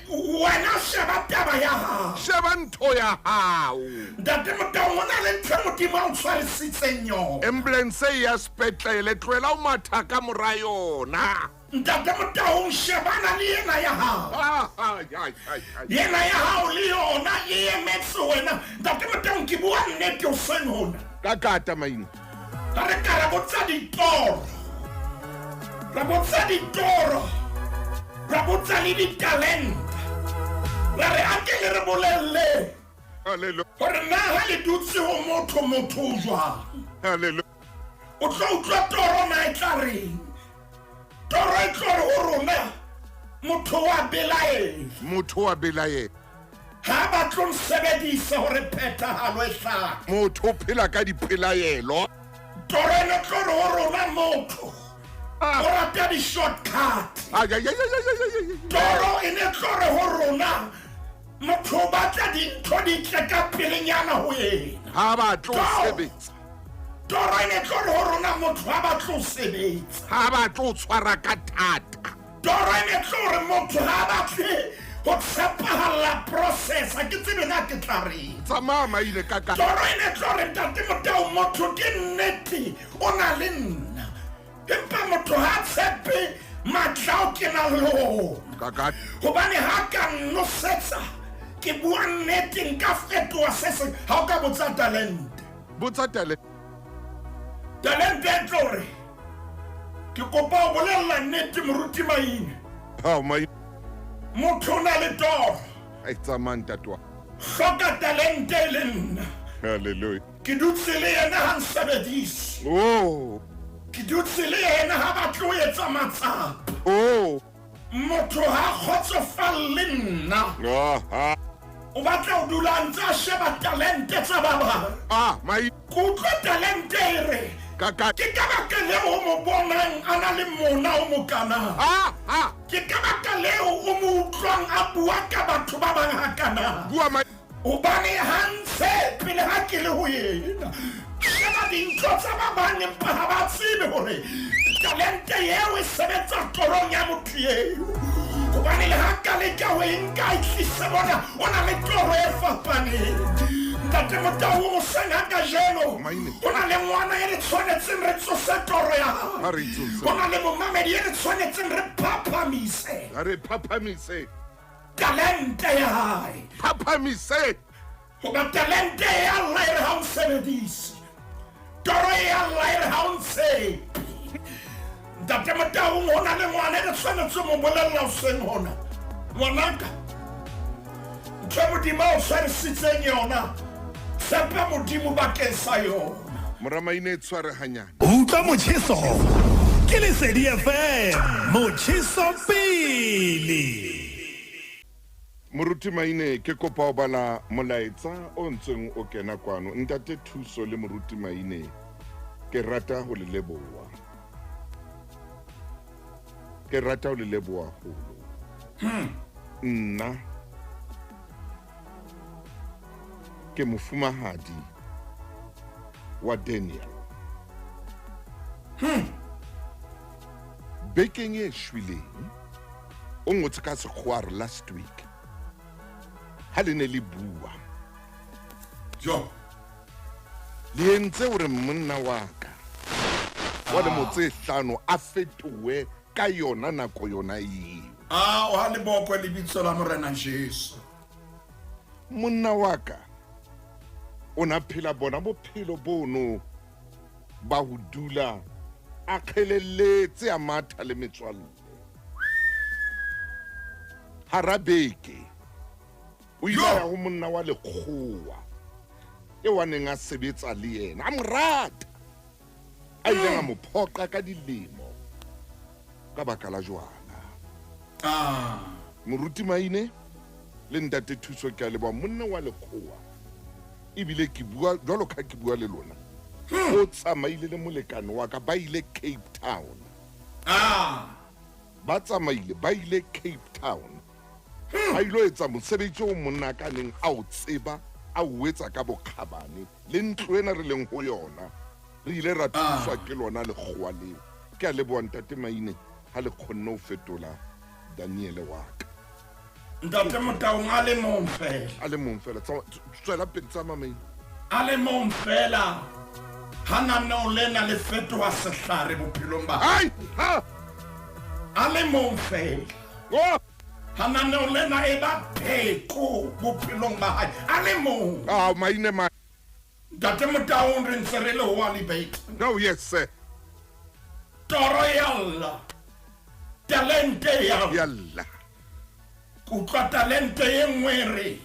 Wena sheba taba ya hao. Sheba ntho ya hao. Ntate Motaung, ho na le ntho e Modimo a o tshwarisitseng yona. Ambulance e ya sepetlele, tlohela ho matha ka mora yona. Ntate Motaung, shebana le ena ya hao. Ah, ai, ai, ai, ai. Yena ya hao le yona e emetse wena. Ntate Motaung, ke bua nnete hoseng hona. Ka kata maine. Ha re ka ra botsa ditoro, ra botsa ditoro, ra botsa le ditalente, ra re a ke le re bolelle Hallelujah. hore na ha le dutse ho motho, motho o jwang. Hallelujah. O tlo utlwa toro na e tla reng. Toro e tlo re ho rona, motho wa belaela. Motho wa belaela. Ha ba tlo nsebedisa hore phethahalo e hlahe. Motho o phela ka dipelaelo. Toro ene tlo re ho rona, motho o rata di-shortcut. Ai, ai, ai, ai, ai, ai, ai, ai. Toro e ne tlo re ho rona, motho o batla dintho di tle ka pelenyana ho yena. Ha batle ho Toro. sebetsa. Toro e ne tlo re ho rona, motho ha batle ho sebetsa. Ha batle ho tshwara ka thata. Toro e ne tlo re motho ha batle ho tshepahalla process. Ha ke tsebe na ke tla reng. Tsamaya maine ka kata. Toro e ne tlo re, Ntate Motao, motho ke nnete o na le nna, empa motho ha tshepe matla ao ke nang le ona. Ka kata. Hobane ha ka nnosetsa, ke bua nnete, nka fetoha se seng. Ha o ka botsa talente, Botsa tale. talente e tlo re, ke kopa ho bolella nnete, moruti Maine, Ha maine. motho o na le toro, Ai, tsamaya ntate wa. hloka talente e le nna. Hallelujah. Ke dutse le yena ha nsebedise. Oh. Ke dutse le yena ha batle ho etsa matsapa. Oh. Motho ha kgotsofalle nna. Ah, ah. O batla ho dula a ntse a sheba talente tsa ba bang. Ah, maine. Ke utlwa talente e re, Ka kata. ke ka baka leo o mo bonang a na le mona o mokanang. Ah, ah. Ke ka baka leo o mo utlwang a bua ka batho ba bang hakana. Bua maine. Hobane ha ntshepe le ha ke le ho yena. Sheba dintho tsa ba bang, empa ha ba tsebe hore talente eo e sebetsa torong ya motho eo. Gobane le ga ka leka go e nka e tlise bona, o na le toro e fapaneng. Ntate Motau, goseng ga kajeno, go na le ngwana e re tshwanetseng re tsose toro ya gae. Go na le momamedi e re tshwanetseng re phaphamise. Re phaphamise. Talente ya gae. Phaphamise. Goba talente e a lla e re ga o nsebedise. Toro e a lla e re ga o ntshepe. Ntate Motaung, go na le ngwana e re tshwanetse mo bolelela goseng gona. Ngwanaka, ntho e Modimo a o tshwarisitseng yona, tshepa Modimo bakeng sa yona. Moramaine e tshware hanyane. Utlwa motjheso ke Lesedi FM, motjheso pele. Moruti Maine, ke kopa ho bala molaetsa o ntseng o kena kwano. Ntate Thuso le Moruti Maine, ke rata ho le leboha. Ke rata ho le leboha haholo. Nna ke mofumahadi wa Daniel. Bekeng e shweleng, o ngotse ka sekgowa re last week ha le ne le bua. Jo. Le entse hore monna wa ka wa lemo tse hlano a fetohe ka yona nako yona eo. A o ha le bokwe lebitso la Morena Jesu. Monna wa ka o na phela bona bophelo bono ba ho dula a kgelelletse a matha le metswalle. Hara beke o ile a ya ho monna wa lekgowa eo a neng a sebetsa le yena, a mo rata, a ileng a mo phoqa ka dilemo ka baka la jwala. Moruti Maine le Ntate Thuso, ke a leboha. Monna wa lekgowa, ebile ke bua jwalo ka ke bua le lona, o tsamaile le molekane wa ka, ba ile Cape Town. Ba tsamaile ba ile Cape Town, ba ilo etsa mosebetsi o monna ka neng a o tseba, a o etsa ka bokgabane. Le ntlo ena re leng ho yona, re ile ra thuswa ke lona lekgowa leo. Ke a leboha Ntate Maine ha le kgonne ho fetola Daniele wa ka. Ntate Motaung, a le mong fela. A le mong fela. Tswela pele, tsamaya Maine. A le mong fela ha naneo lena le fetoha sehlare bophelong ba hae. Ha! A le mong fela. Oh! Ha naneo lena e ba pheko bophelong ba hae. A le mong. Ah, Maine ma. Ntate Motaung, re ntse re le ho Alibate. No, yes sir. Toro ya lla. Talente ya lla. Ya lla. Utlwa talente e nngwe re.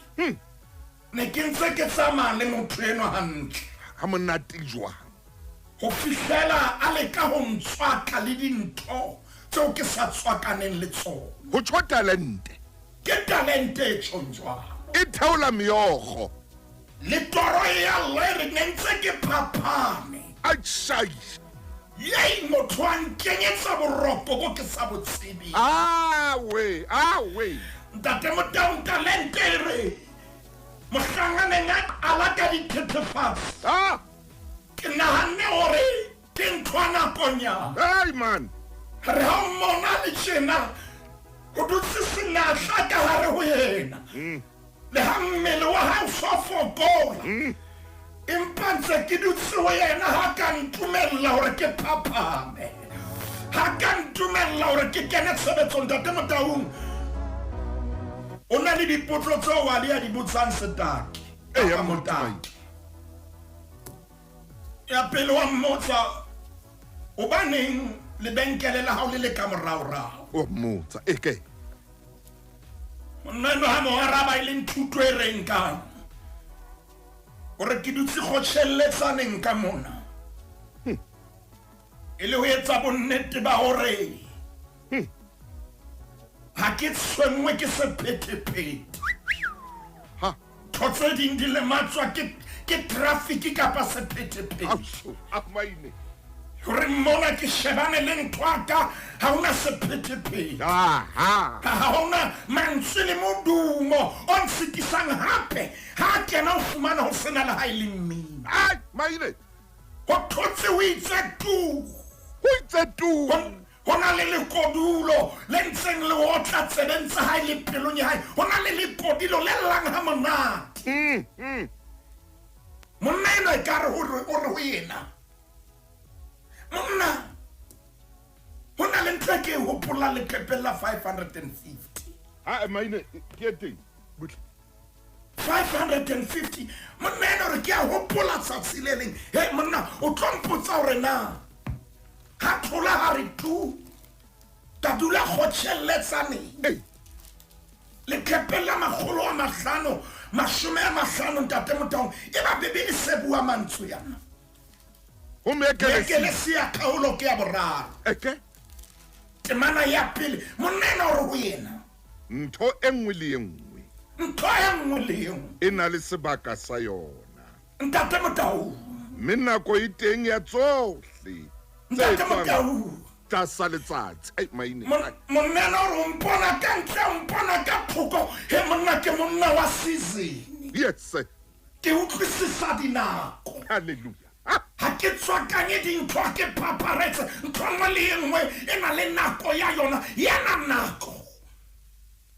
Ne ke ntse ke tsamaya le motho enwa hantle. Ha monate jwang? Ho fihlela a leka ho ntswaka le dintho tseo ke sa tswakaneng le tsona. Ho tjho talente. Ke talente e tjhong jwalo. E theola meokgo. Le toro ya lla e re ne ntse ke phaphame. Atjhai. Yei, motho a nkenyetsa boroko bo ke sa bo tsebeng. Awe, awe. Ntate Motaung, talente e re mohlang a neng a qala ka dithethefatsi. Ke nahanne hore ke ntho ya nakonyana. Hey man. Re ha o mmona le tjena, o dutse senatla ka hare ho yena. Le ha mmele wa hae o so fokola. Empa ntse ke dutse ho yena ha ka ntumella hore ke phaphame. Ha ka ntumella hore ke kene tshebetsong. Ntate Motaung, o na le dipotso tseo wa le ya di botsang setaki. Eya, Papa Moruti Motaki. Maine. Ya pele wa mmotsa, hobaneng lebenkele la hao le le ka moraorao? O mmotsa, e ke. Monna enwa ha mo araba e leng thuto e reng kang. Hore ke dutse kgotjhelletsaneng ka mona. E le ho etsa bonnete ba hore ha ke tshwenngwe ke sephethephethe. Ha. Ntho tse ding di lematswa ke traffic kapa sephethephethe. Auso, a Maine. Hore mona ke shebane le ntho ya ka, ha hona sephethephethe. Aha. Ha hona mantswe le modumo o nsitisang hape. Ha kena o fumana ho sena le ha e le mmino. Ai, Maine. Ho thotse ho itse tu. Ho itse tu. Ho na le lekodulo le ntseng le otla tsebeng tsa hae le pelong ya hae. Ho na le lekodilo le llang ha monate. Monna enwa ekare o re o re ho yena, Monna, ho na le ntho e ke e hopolang leqepheng la 550. Ha maine ke e teng. Butle. 550. Monna ena o re ke a hopola tsatsi le leng. He monna, o tlo mpotsa hore na ha thola ha re tu ka dula kgotjhelletsaneng. Ei. Leqepheng la 550 Ntate Motaung, eba Bibele se bua mantswe ana. Ho Moekelesia. Moekelesia kgaolo ke ya boraro. Eke. Temana ya pele, monna ena o re ho yena. Ntho e nngwe le e nngwe. Ntho e nngwe le e nngwe. E na le sebaka sa yona. Ntate Motaung. Mme nako e teng ya tsohle tse Ntate etswang Motaung. tlasa letsatsi. Ai, maine. Monna ena o re o mpona ka ntle, o mpona ka thoko. He monna, ke monna wa season. Yes. Ke utlwisisa dinako. Hallelujah. Ha ke tswakanye dintho, ha ke phapharetse. Ntho e nngwe le e nngwe e na le nako ya yona. Yena nako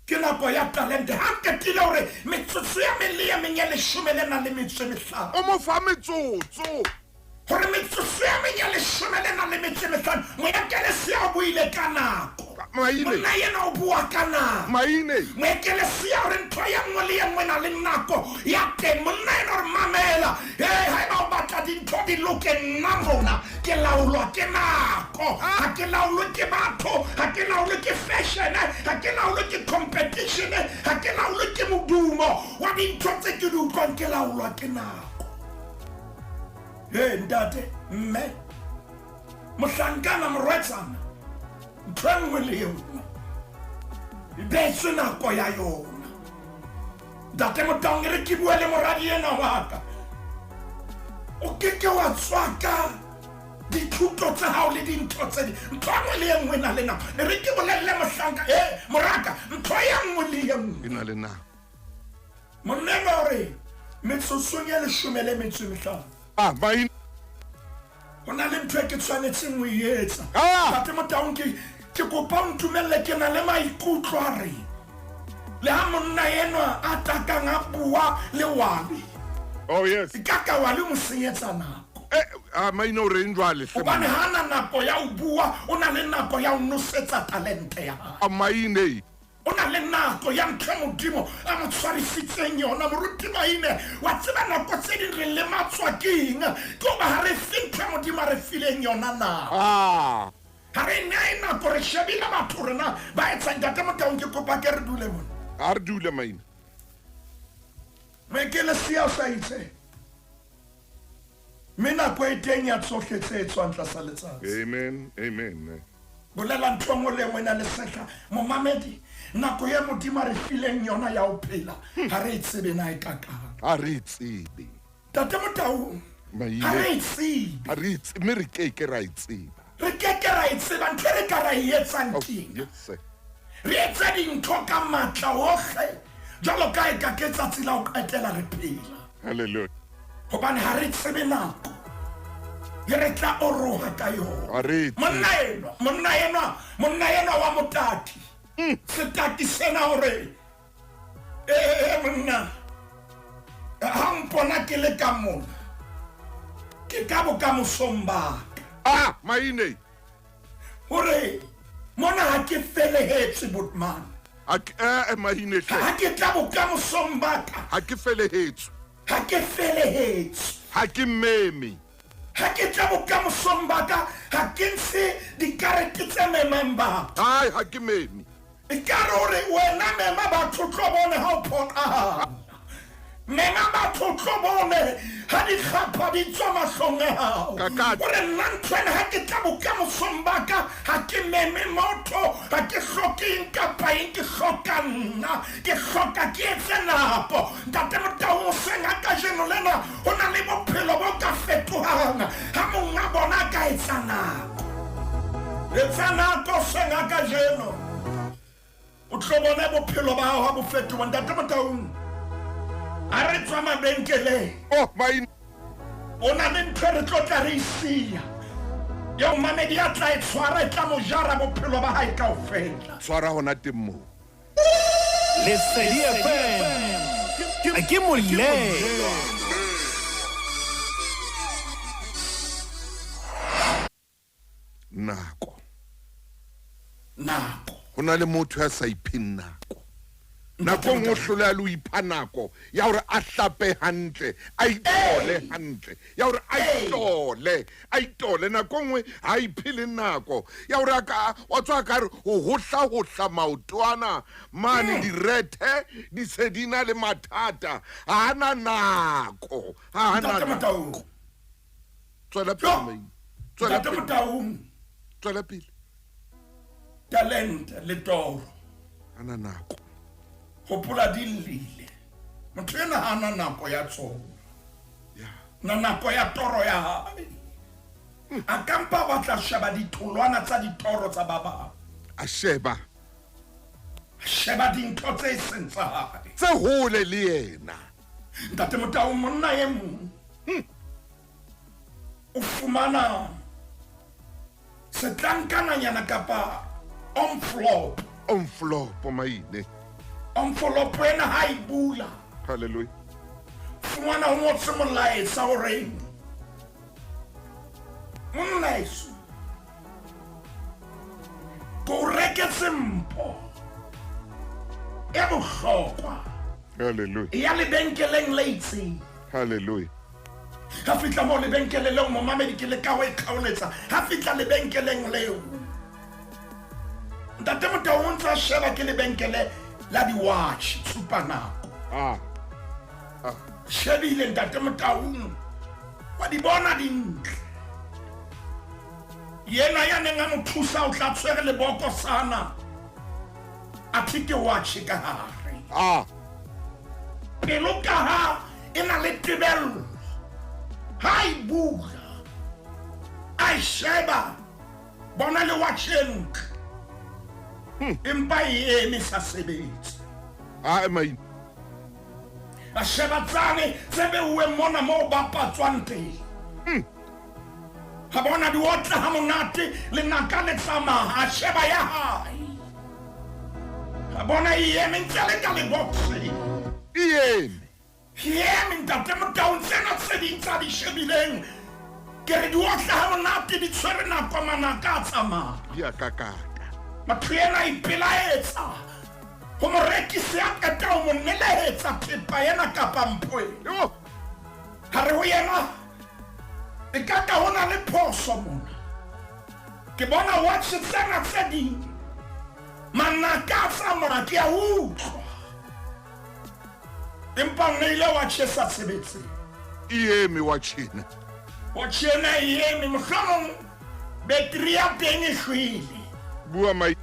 ke nako ya talente. Ha qetile hore metsotso ya meng le e meng e leshome le nang le metso e mehlano. O mo fa metsotso. Hore metsotso ya meng e leshome le nang le metso e mehlano. Moekelesia o buile ka nako. Maine. Monna yena o bua ka nako. Maine. Moekelesia o re ntho e nngwe le e nngwe e na le nako ya teng. Monna yena o re mamela. Hey, haeba o batla dintho di loke, nna mona ke laolwa ke nako. Ha ke laolwe ke batho, ha ke laolwe ke fashion, ha ke laolwe ke competition, ha ke laolwe ke modumo wa dintho tse ke di utlwang, ke laolwa ke nako. Hey, ntate, mme, mohlankana, morwetsana, ntho e nngwe le e nngwe e beetswe nako ya yona. Ntate Motaung, e re ke bue le moradi ena wa ka. O ke ke wa tswaka dithuto tsa hao le dintho tse ding. Ntho e nngwe le e nngwe e na le nako. E re ke bolelle mohlanka, moraka, ntho e nngwe le e nngwe e na le nako. Monna enwa o re metsotsong e leshome le metso e mehlano. Ah, maine. Ho na le ntho e ke tshwanetseng ho e etsa. Ah! Ntate Motaung, ke ke kopa o ntumelle, ke na le maikutlo a re le ha monna enwa a takang a bua le Wally. Oh yes. E ka ka Wally mo senyetsa nako. Eh, ah, maine o reng jwale hle Hobane monna? ha na nako ya ho bua, o na le nako ya ho nosetsa talente ya hae. Ah, maine. O na le nako ya ntho e Modimo a mo tshwarisitseng yona. Moruti Maine, wa tseba nako tse ding re lematswa ke eng? Ke hoba ha re fe ntho e Modimo a re fileng yona nako. Ah. Ha re nehe nako, re shebile batho hore na ba etsang. Ntate Motaung, ke kopa ke re dule mona. Ha re dule, Maine. Moekelesia o sa itse, mme nako e teng ya tsohle tse etswang tlasa letsatsi. Amen, amen. Bolela ntho e nngwe le e nngwe e na le sehla. Momamedi, nako e Modimo a re fileng yona ya ho phela, ha re e tsebe na e kakang. Ha re e tsebe. Ntate Motaung, Maile. ha re e tsebe. Ha re e tsebe, mme re ke ke ra e tseba. Re ke ke ra e tseba. Ntho e re ka ra e etsang Oh, ke eng? yes, sir. Re etse dintho ka matla ohle, jwalo ka e ka ke tsatsi la ho qetela re phela. Hallelujah. Hobane ha re tsebe nako e re tla oroha ka yona. Ha re tsebe. Monna enwa, monna enwa, monna enwa wa motaki. Setaki sena hore, monna, ha mpona ke le ka mona, ke ka bokamosong ba ka. Ah, maine. Hore mona ha ke felehetswe, botman. Ha ke, maine hle. Ha ke tla bokamosong ba ka. Ha ke felehetswe. Ha ke felehetswe. Ha ke meme. Ha ke tla bokamosong ba ka, ha ke ntshe dikarete tse memang batho. Ai, ha ke meme. Ekare hore wena mema batho tlo bone ha o phoqahana. Mema batho tlo bone ha dikgapha di tswa mahlong a hao. Kakati. Hore nna ntho ena ha ke tla bokamosong ba ka, ha ke meme motho, ha ke hloke eng kapa eng, ke hloka nna, ke hloka ke etse nako. Ntate Motaung, hoseng ha kajeno lena ho na le bophelo bo ka fetohang ha monga bona a ka etsa nako. Etsa nako hoseng ha kajeno, o tlo bone bophelo ba hao ha bo fetoha. Ntate Motaung, ha re tswa mabenkeleng, Oh, maine. o na le ntho e re tlo tla re e siya. Eo mamedi a tla e tshwara e tla mo jara bophelo ba hae kaofela. Tshwara hona teng moo. Lesedi FM ke molelwa. Nako. Nako. Ho na le motho ya sa ipheng nako. Nako nngwe o hloleha le ho ipha nako ya hore a hlape hantle, a itole hantle, ya hore a itole, a itole. Nako nngwe ha iphe le nako ya hore a ka, wa tswa ka re ho hohla-hohla maoto ana mane, direthe di se di na le mathata. Ha ana nako, ha ana Ntate nako. Motaung. Tswela pele, Yo. Maine. Tswela Ntate pele. Motaung. Tswela pele. Talente le toro. Ana nako. Hopola di llile. Motho ena ha ana nako ya tsona. Na nako ya toro ya hae. A ka mpa batla sheba ditholwana tsa ditoro tsa ba bang. A sheba. A sheba dintho tse seng tsa hae. Tse hole le yena. Ntate Motaung, monna e mong. O fumana setlankananyana kapa envelope. Envelope, maine. Envelope ena ha e bula. Hallelujah. Fumana ho ngotswe molaetsa o reng, monna heso, ke o reketse mpho e bohlokwa. Hallelujah. Ya lebenkeleng le itseng. Hallelujah. Ha fihla moo lebenkeleng leo, momamedi, ke leka ho e kgaoletsa. Ha fihla lebenkeleng leo, Ntate Motaung o ntse a sheba ke lebenkele la di-watch, tshupa nako. Shebile Ntate Motaung, wa di bona dintle. Yena ya neng a mo thusa o tla tshwere lebokosana, athe ke watch ka hare. Pelo ka ha e na le tebello, ha e bula, a e sheba, bona le watch e ntle. Empa e eme sa sebetse. Maine. A sheba tsane tse beuweng mona moo ba patswang teng. Ha bona di otla ha monate, lenaka le tsamaya, a sheba ya hae. Ha bona e eme ntse le ka lebokseng. E eme. E eme, Ntate Motaung, tsena tse ding tsa di shebileng. Ke re di otla ha monate, di tshwere nako, manaka a tsamaya. Di a kakata. Motho ena a ipelaetsa ho morekisi a qeta ho mo nelehetsa thepa ena kapa mpho ena. Yo. Ha re ho yena, e ka ka ho na le phoso mona. Ke bona watch tsena tse ding, manaka a tsamaya, ke a utlwa. Empa o neile watch e sa sebetseng. E eme watch ena. Watch ena e eme, mohlomong battery ya teng e shwele. Bua mai.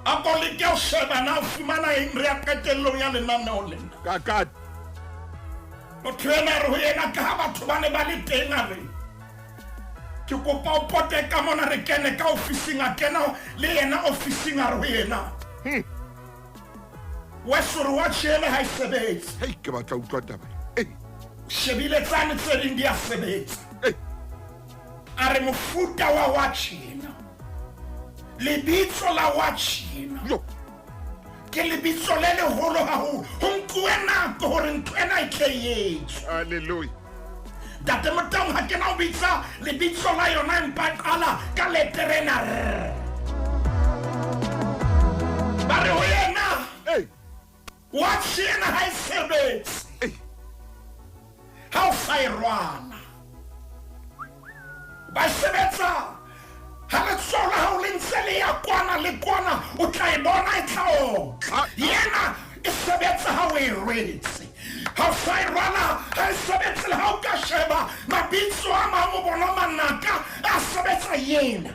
A ko leke ho sheba na o fumana eng, re ya qetellong ya lenaneo lena. Ka. Motho ena re ho yena, ka ha batho ba ne ba le teng, a re, ke kopa o pote ka mona re kene ka ofising. A kena le yena ofising, a re ho yena, weso re watch ena ha e sebetse. Hei, ke batla utlwa taba. Shebile tsane tse ding di a sebetsa. A re mofuta wa watch ena, lebitso la watch ena, ke lebitso le leholo haholo. Ho nkuwe nako hore ntho ena e tle e etswe. Hallelujah. Ntate Motaung, ha ke na ho bitsa lebitso la yona, empa qala ka letere ena R. Ba re ho yena, watch ena ha e sebetse. Ha o sa e rwala. Ba sebetsa ha letsoho la hao le ntse le ya kwana le kwana, o tla e bona e tla otla. Yena e sebetsa ha o e rwetse. Ha o sa e rwala, ha e sebetse. Le ha o ka sheba mabitso a mang, o bona manaka a sebetsa yena.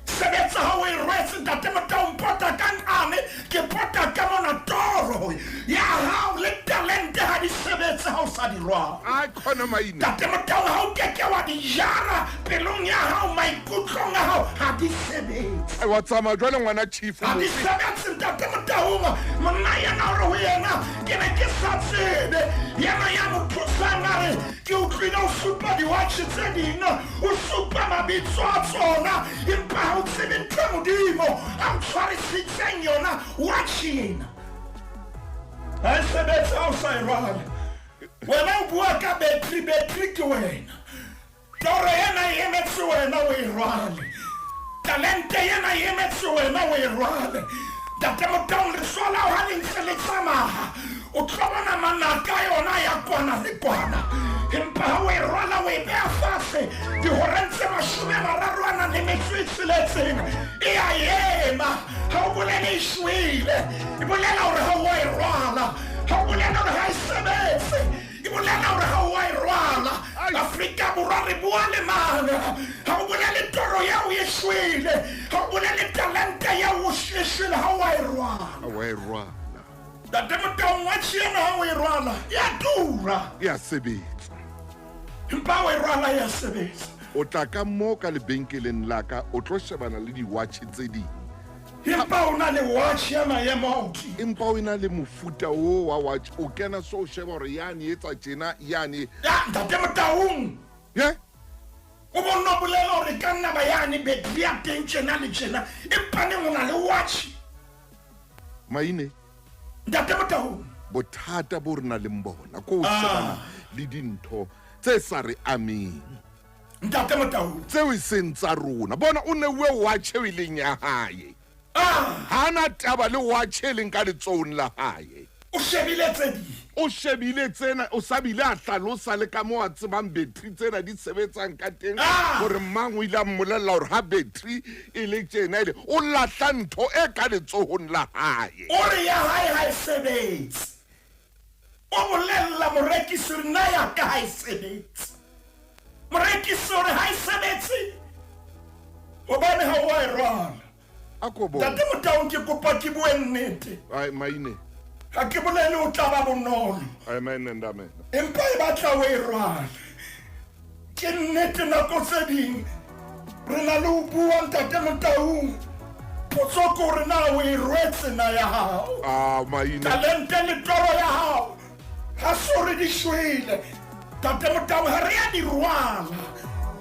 Sebetsa ha o e rwetse. Ntate Motaung, pota ka nqane, ke pota ka mona. Toro ya hao le talente ha di sebetse ha o sa di rwala. Khona maine. Ntate Motaung, ha o keke wa di jara pelong ya hao, maikutlong a hao, ha di sebetse. Ai, wa tsamaya jwale ngwana chief. Ha di sebetse, ntate Motaung. Monna yena o re ho yena, ke ne ke sa tsebe. Yena ya mo thusang a re, ke utlwile o supa diwatjhe tse ding, o supa mabitso a tsona, empa ha o tsebe ntho e Modimo a o tshwarisitseng yona watjhe ena. Ha e sebetse ha o sa e rwale. Wena o bua ka battery, battery ke wena. Toro ena e emetse wena o e rwale. Talente ena e emetse wena o e rwale. Ntate Motaung, leso la hao ha le ntse le tsamaya, o tlo bona manaka a yona ya kwana le kwana. Empa ha o e rwala o e beha fatshe dihoreng tse 36 e a ema. Ha o bolele e shwele, e bolela hore ha o a e rwala. Ha o bolele hore ha e sebetse, e bolela hore ha o a e rwala. Afrika Borwa re bua le mang? Ha o bolele toro eo e shwele, ha o bolele talente eo e shwele, ha o a e rwala. Ha o a e rwala. Ntate Motaung, watjhe ena ha o e rwala e a tura. E a sebetsa. Empa ha o e rwala e a sebetsa. O tla ka mo ka lebenkeleng la ka, o tlo shebana le diwatjhe tse ding. Empa o na le watch ya maemo a hodimo. Empa o ena le mofuta o wa watch, o kena so o sheba hore yane e etsa tjena, yane. Ya, Ntate Motaung. Ye? O bonno bolela hore ka nna ba yane battery ya teng tjena le tjena, empa neng o na le watch. Maine. Ntate Motaung. Bothata bo re nang le bona ko ho shebana le dintho tse sa re ameng. Ntate Motaung. Tseo e seng tsa rona. Bona o neuwe watch eo e leng ya hae. Ha na taba le watch e leng ka letsohong la hae. O shebile tse ding. O shebile tsena, o sa bile a hlalosa le ka moo a tsebang battery tsena di sebetsang ka teng, hore mang o ile a mmolella hore ha battery e le tjena e le, o lahla ntho e ka letsohong la hae. O re ya hae ha e sebetse. O bolella morekisi hore nna ya ka ha e sebetse. Morekisi o re ha e sebetse hobane ha o a e rwala. A ko bone. Ntate Motaung, ke kopa ke bue nnete. Ai, maine. Ha ke bolele o tla ba bonolo. Amen and amen. Empa e batla o e rwale. Ke nnete nako tse ding re na le ho bua Ntate Motaung. Potso ke hore na o e rwetse na ya hao. Ah, maine. Talente le toro ya hao ha se hore di shwele. Ntate Motaung, ha re a di rwala.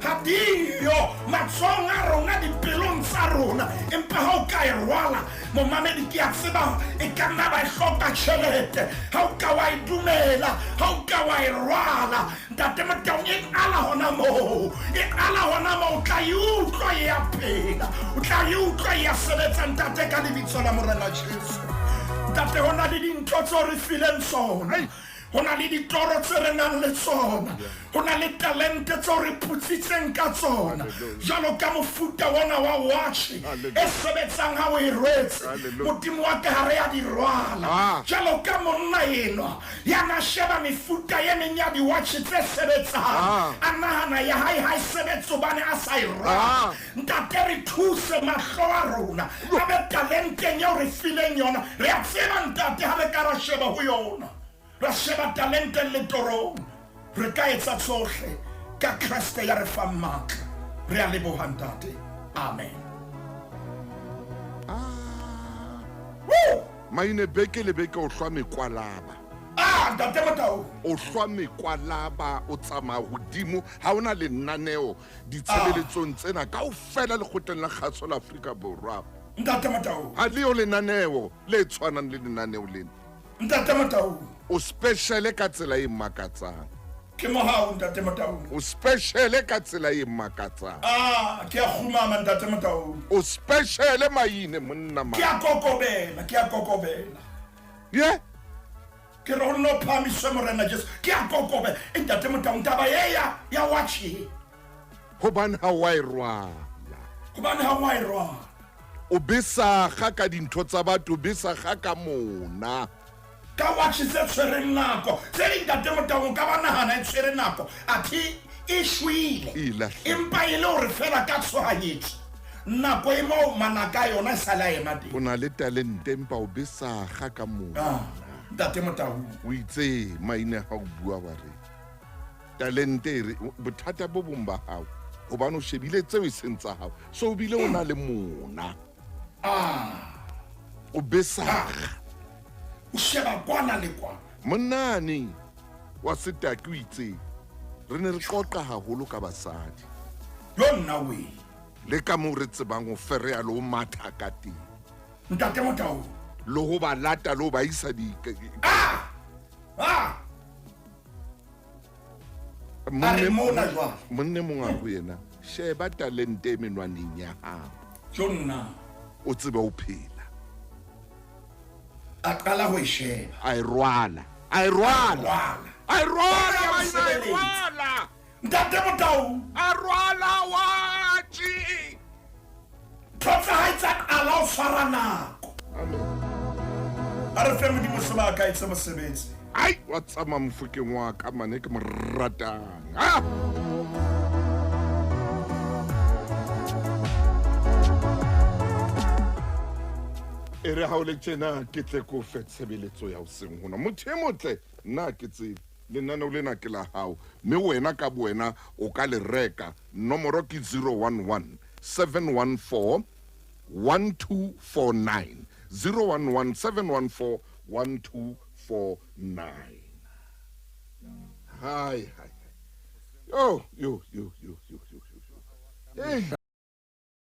Ha diyo matsohong a rona, dipelong tsa rona. Empa ha o ka e rwala, momamedi, ke a tseba e ka nna ba e hloka tjhelete. Ha o ka wa e dumela, ha o ka wa e rwala, Ntate Motaung, e qala hona moo. E qala hona moo, o tla e utlwa e a phela. O tla e utlwa e a sebetsa, Ntate, ka lebitso la Morena Jesu. Ntate, ho na le dintho tseo re fileng tsona. Ho na le ditoro tse re nang le tsona. Ho na le talente tseo re phutsitseng ka tsona. Jwalo ka mofuta ona wa watch e sebetsang ha o e rwetse. Modimo wa ka ha re a di rwala. Jwalo ka monna enwa ya na sheba mefuta e meng ya di-watch tse sebetsang, a nahana ya hae ha e sebetse hobane a sa e rwala. Ntate, re thuse mahlo a rona a be talenteng eo re fileng yona. Re a tseba, Ntate, ha re ka ra sheba ho yona, ra sheba talenteng le torong, re ka etsa tsohle ka Kreste ya re fang matla. Re a leboha, Ntate. Amen. Woo! Maine, beke le beke o hlwa mekwalaba. Ah, Ntate Motaung. O hlwa mekwalaba, o tsamaya hodimo, ha ona lenaneo ditshebeletsong tsena kaofela lekgotleng la kgaso la Afrika Borwa. Ntate Motaung. Ha leo lenaneo le tshwanang le lenaneo lena. Ntate Motaung. O special ka tsela e makatsang. Ke mohau, Ntate Motaung. O special ka tsela e makatsang. Ah, ke a kgumama, Ntate Motaung. O special maine, monna ma. Ke a kokobela, ke a kokobela. Ye? Ke re ho nno phahamiswe Morena Jesu. Ke a kokobela. E, Ntate Motaung, taba e ya watch e. Hobane ha wa e rwala. Hobane ha wa e rwala. O besakga ka dintho tsa batho, o besakga ka mona. Ka watch tse tshwereng nako. Tse ding, Ntate Motaung, o ka ba nahana e tshwere nako, athe e shwele. E lahlehile. Empa e le hore fela ka tshohanyetso nako e moo manaka a yona e sale a ema teng. O na le talente empa o besakga ka mona. Ah, Ntate Motaung. O itse maine ha o bua wa re. Talente e re bothata bo bong ba hao hobane o shebile tseo e seng tsa hao, so o bile o na le mona, o besara, o sheba kwana le kwana. Monnane wa setaki o itse re ne re qoqa haholo ka basadi, yo nna we le ka moo re tsebang ho fereya le ho matha ka teng, Ntate Motau, le ho ba lata le ho ba isa di monne mongwe a ho yena, sheba talente e menwaneng ya hao, jo nna o tsebe ho phela. A qala ho e sheba, a e rwala, a e rwala, a e rwala, a e rwala. Ntate Motau a rwala watjhe, tlotla ha e tsa qala ho tshwara nako. A re fe Modimo sebaka etse mosebetsi. Ai, wa tsamaya mofokeng wa ka mane ke mo ratang. E re ha o le tjena ke tle ko fe tshebeletso ya hoseng hona. Motho e motle nna ke tsebe lenaneo lena ke la hao, mme wena ka bowena o ka le reka. Nomoro ke 011 714 1249, 011 714 1249. Hi hi. Yo yo yo yo yo yo yo. Hey.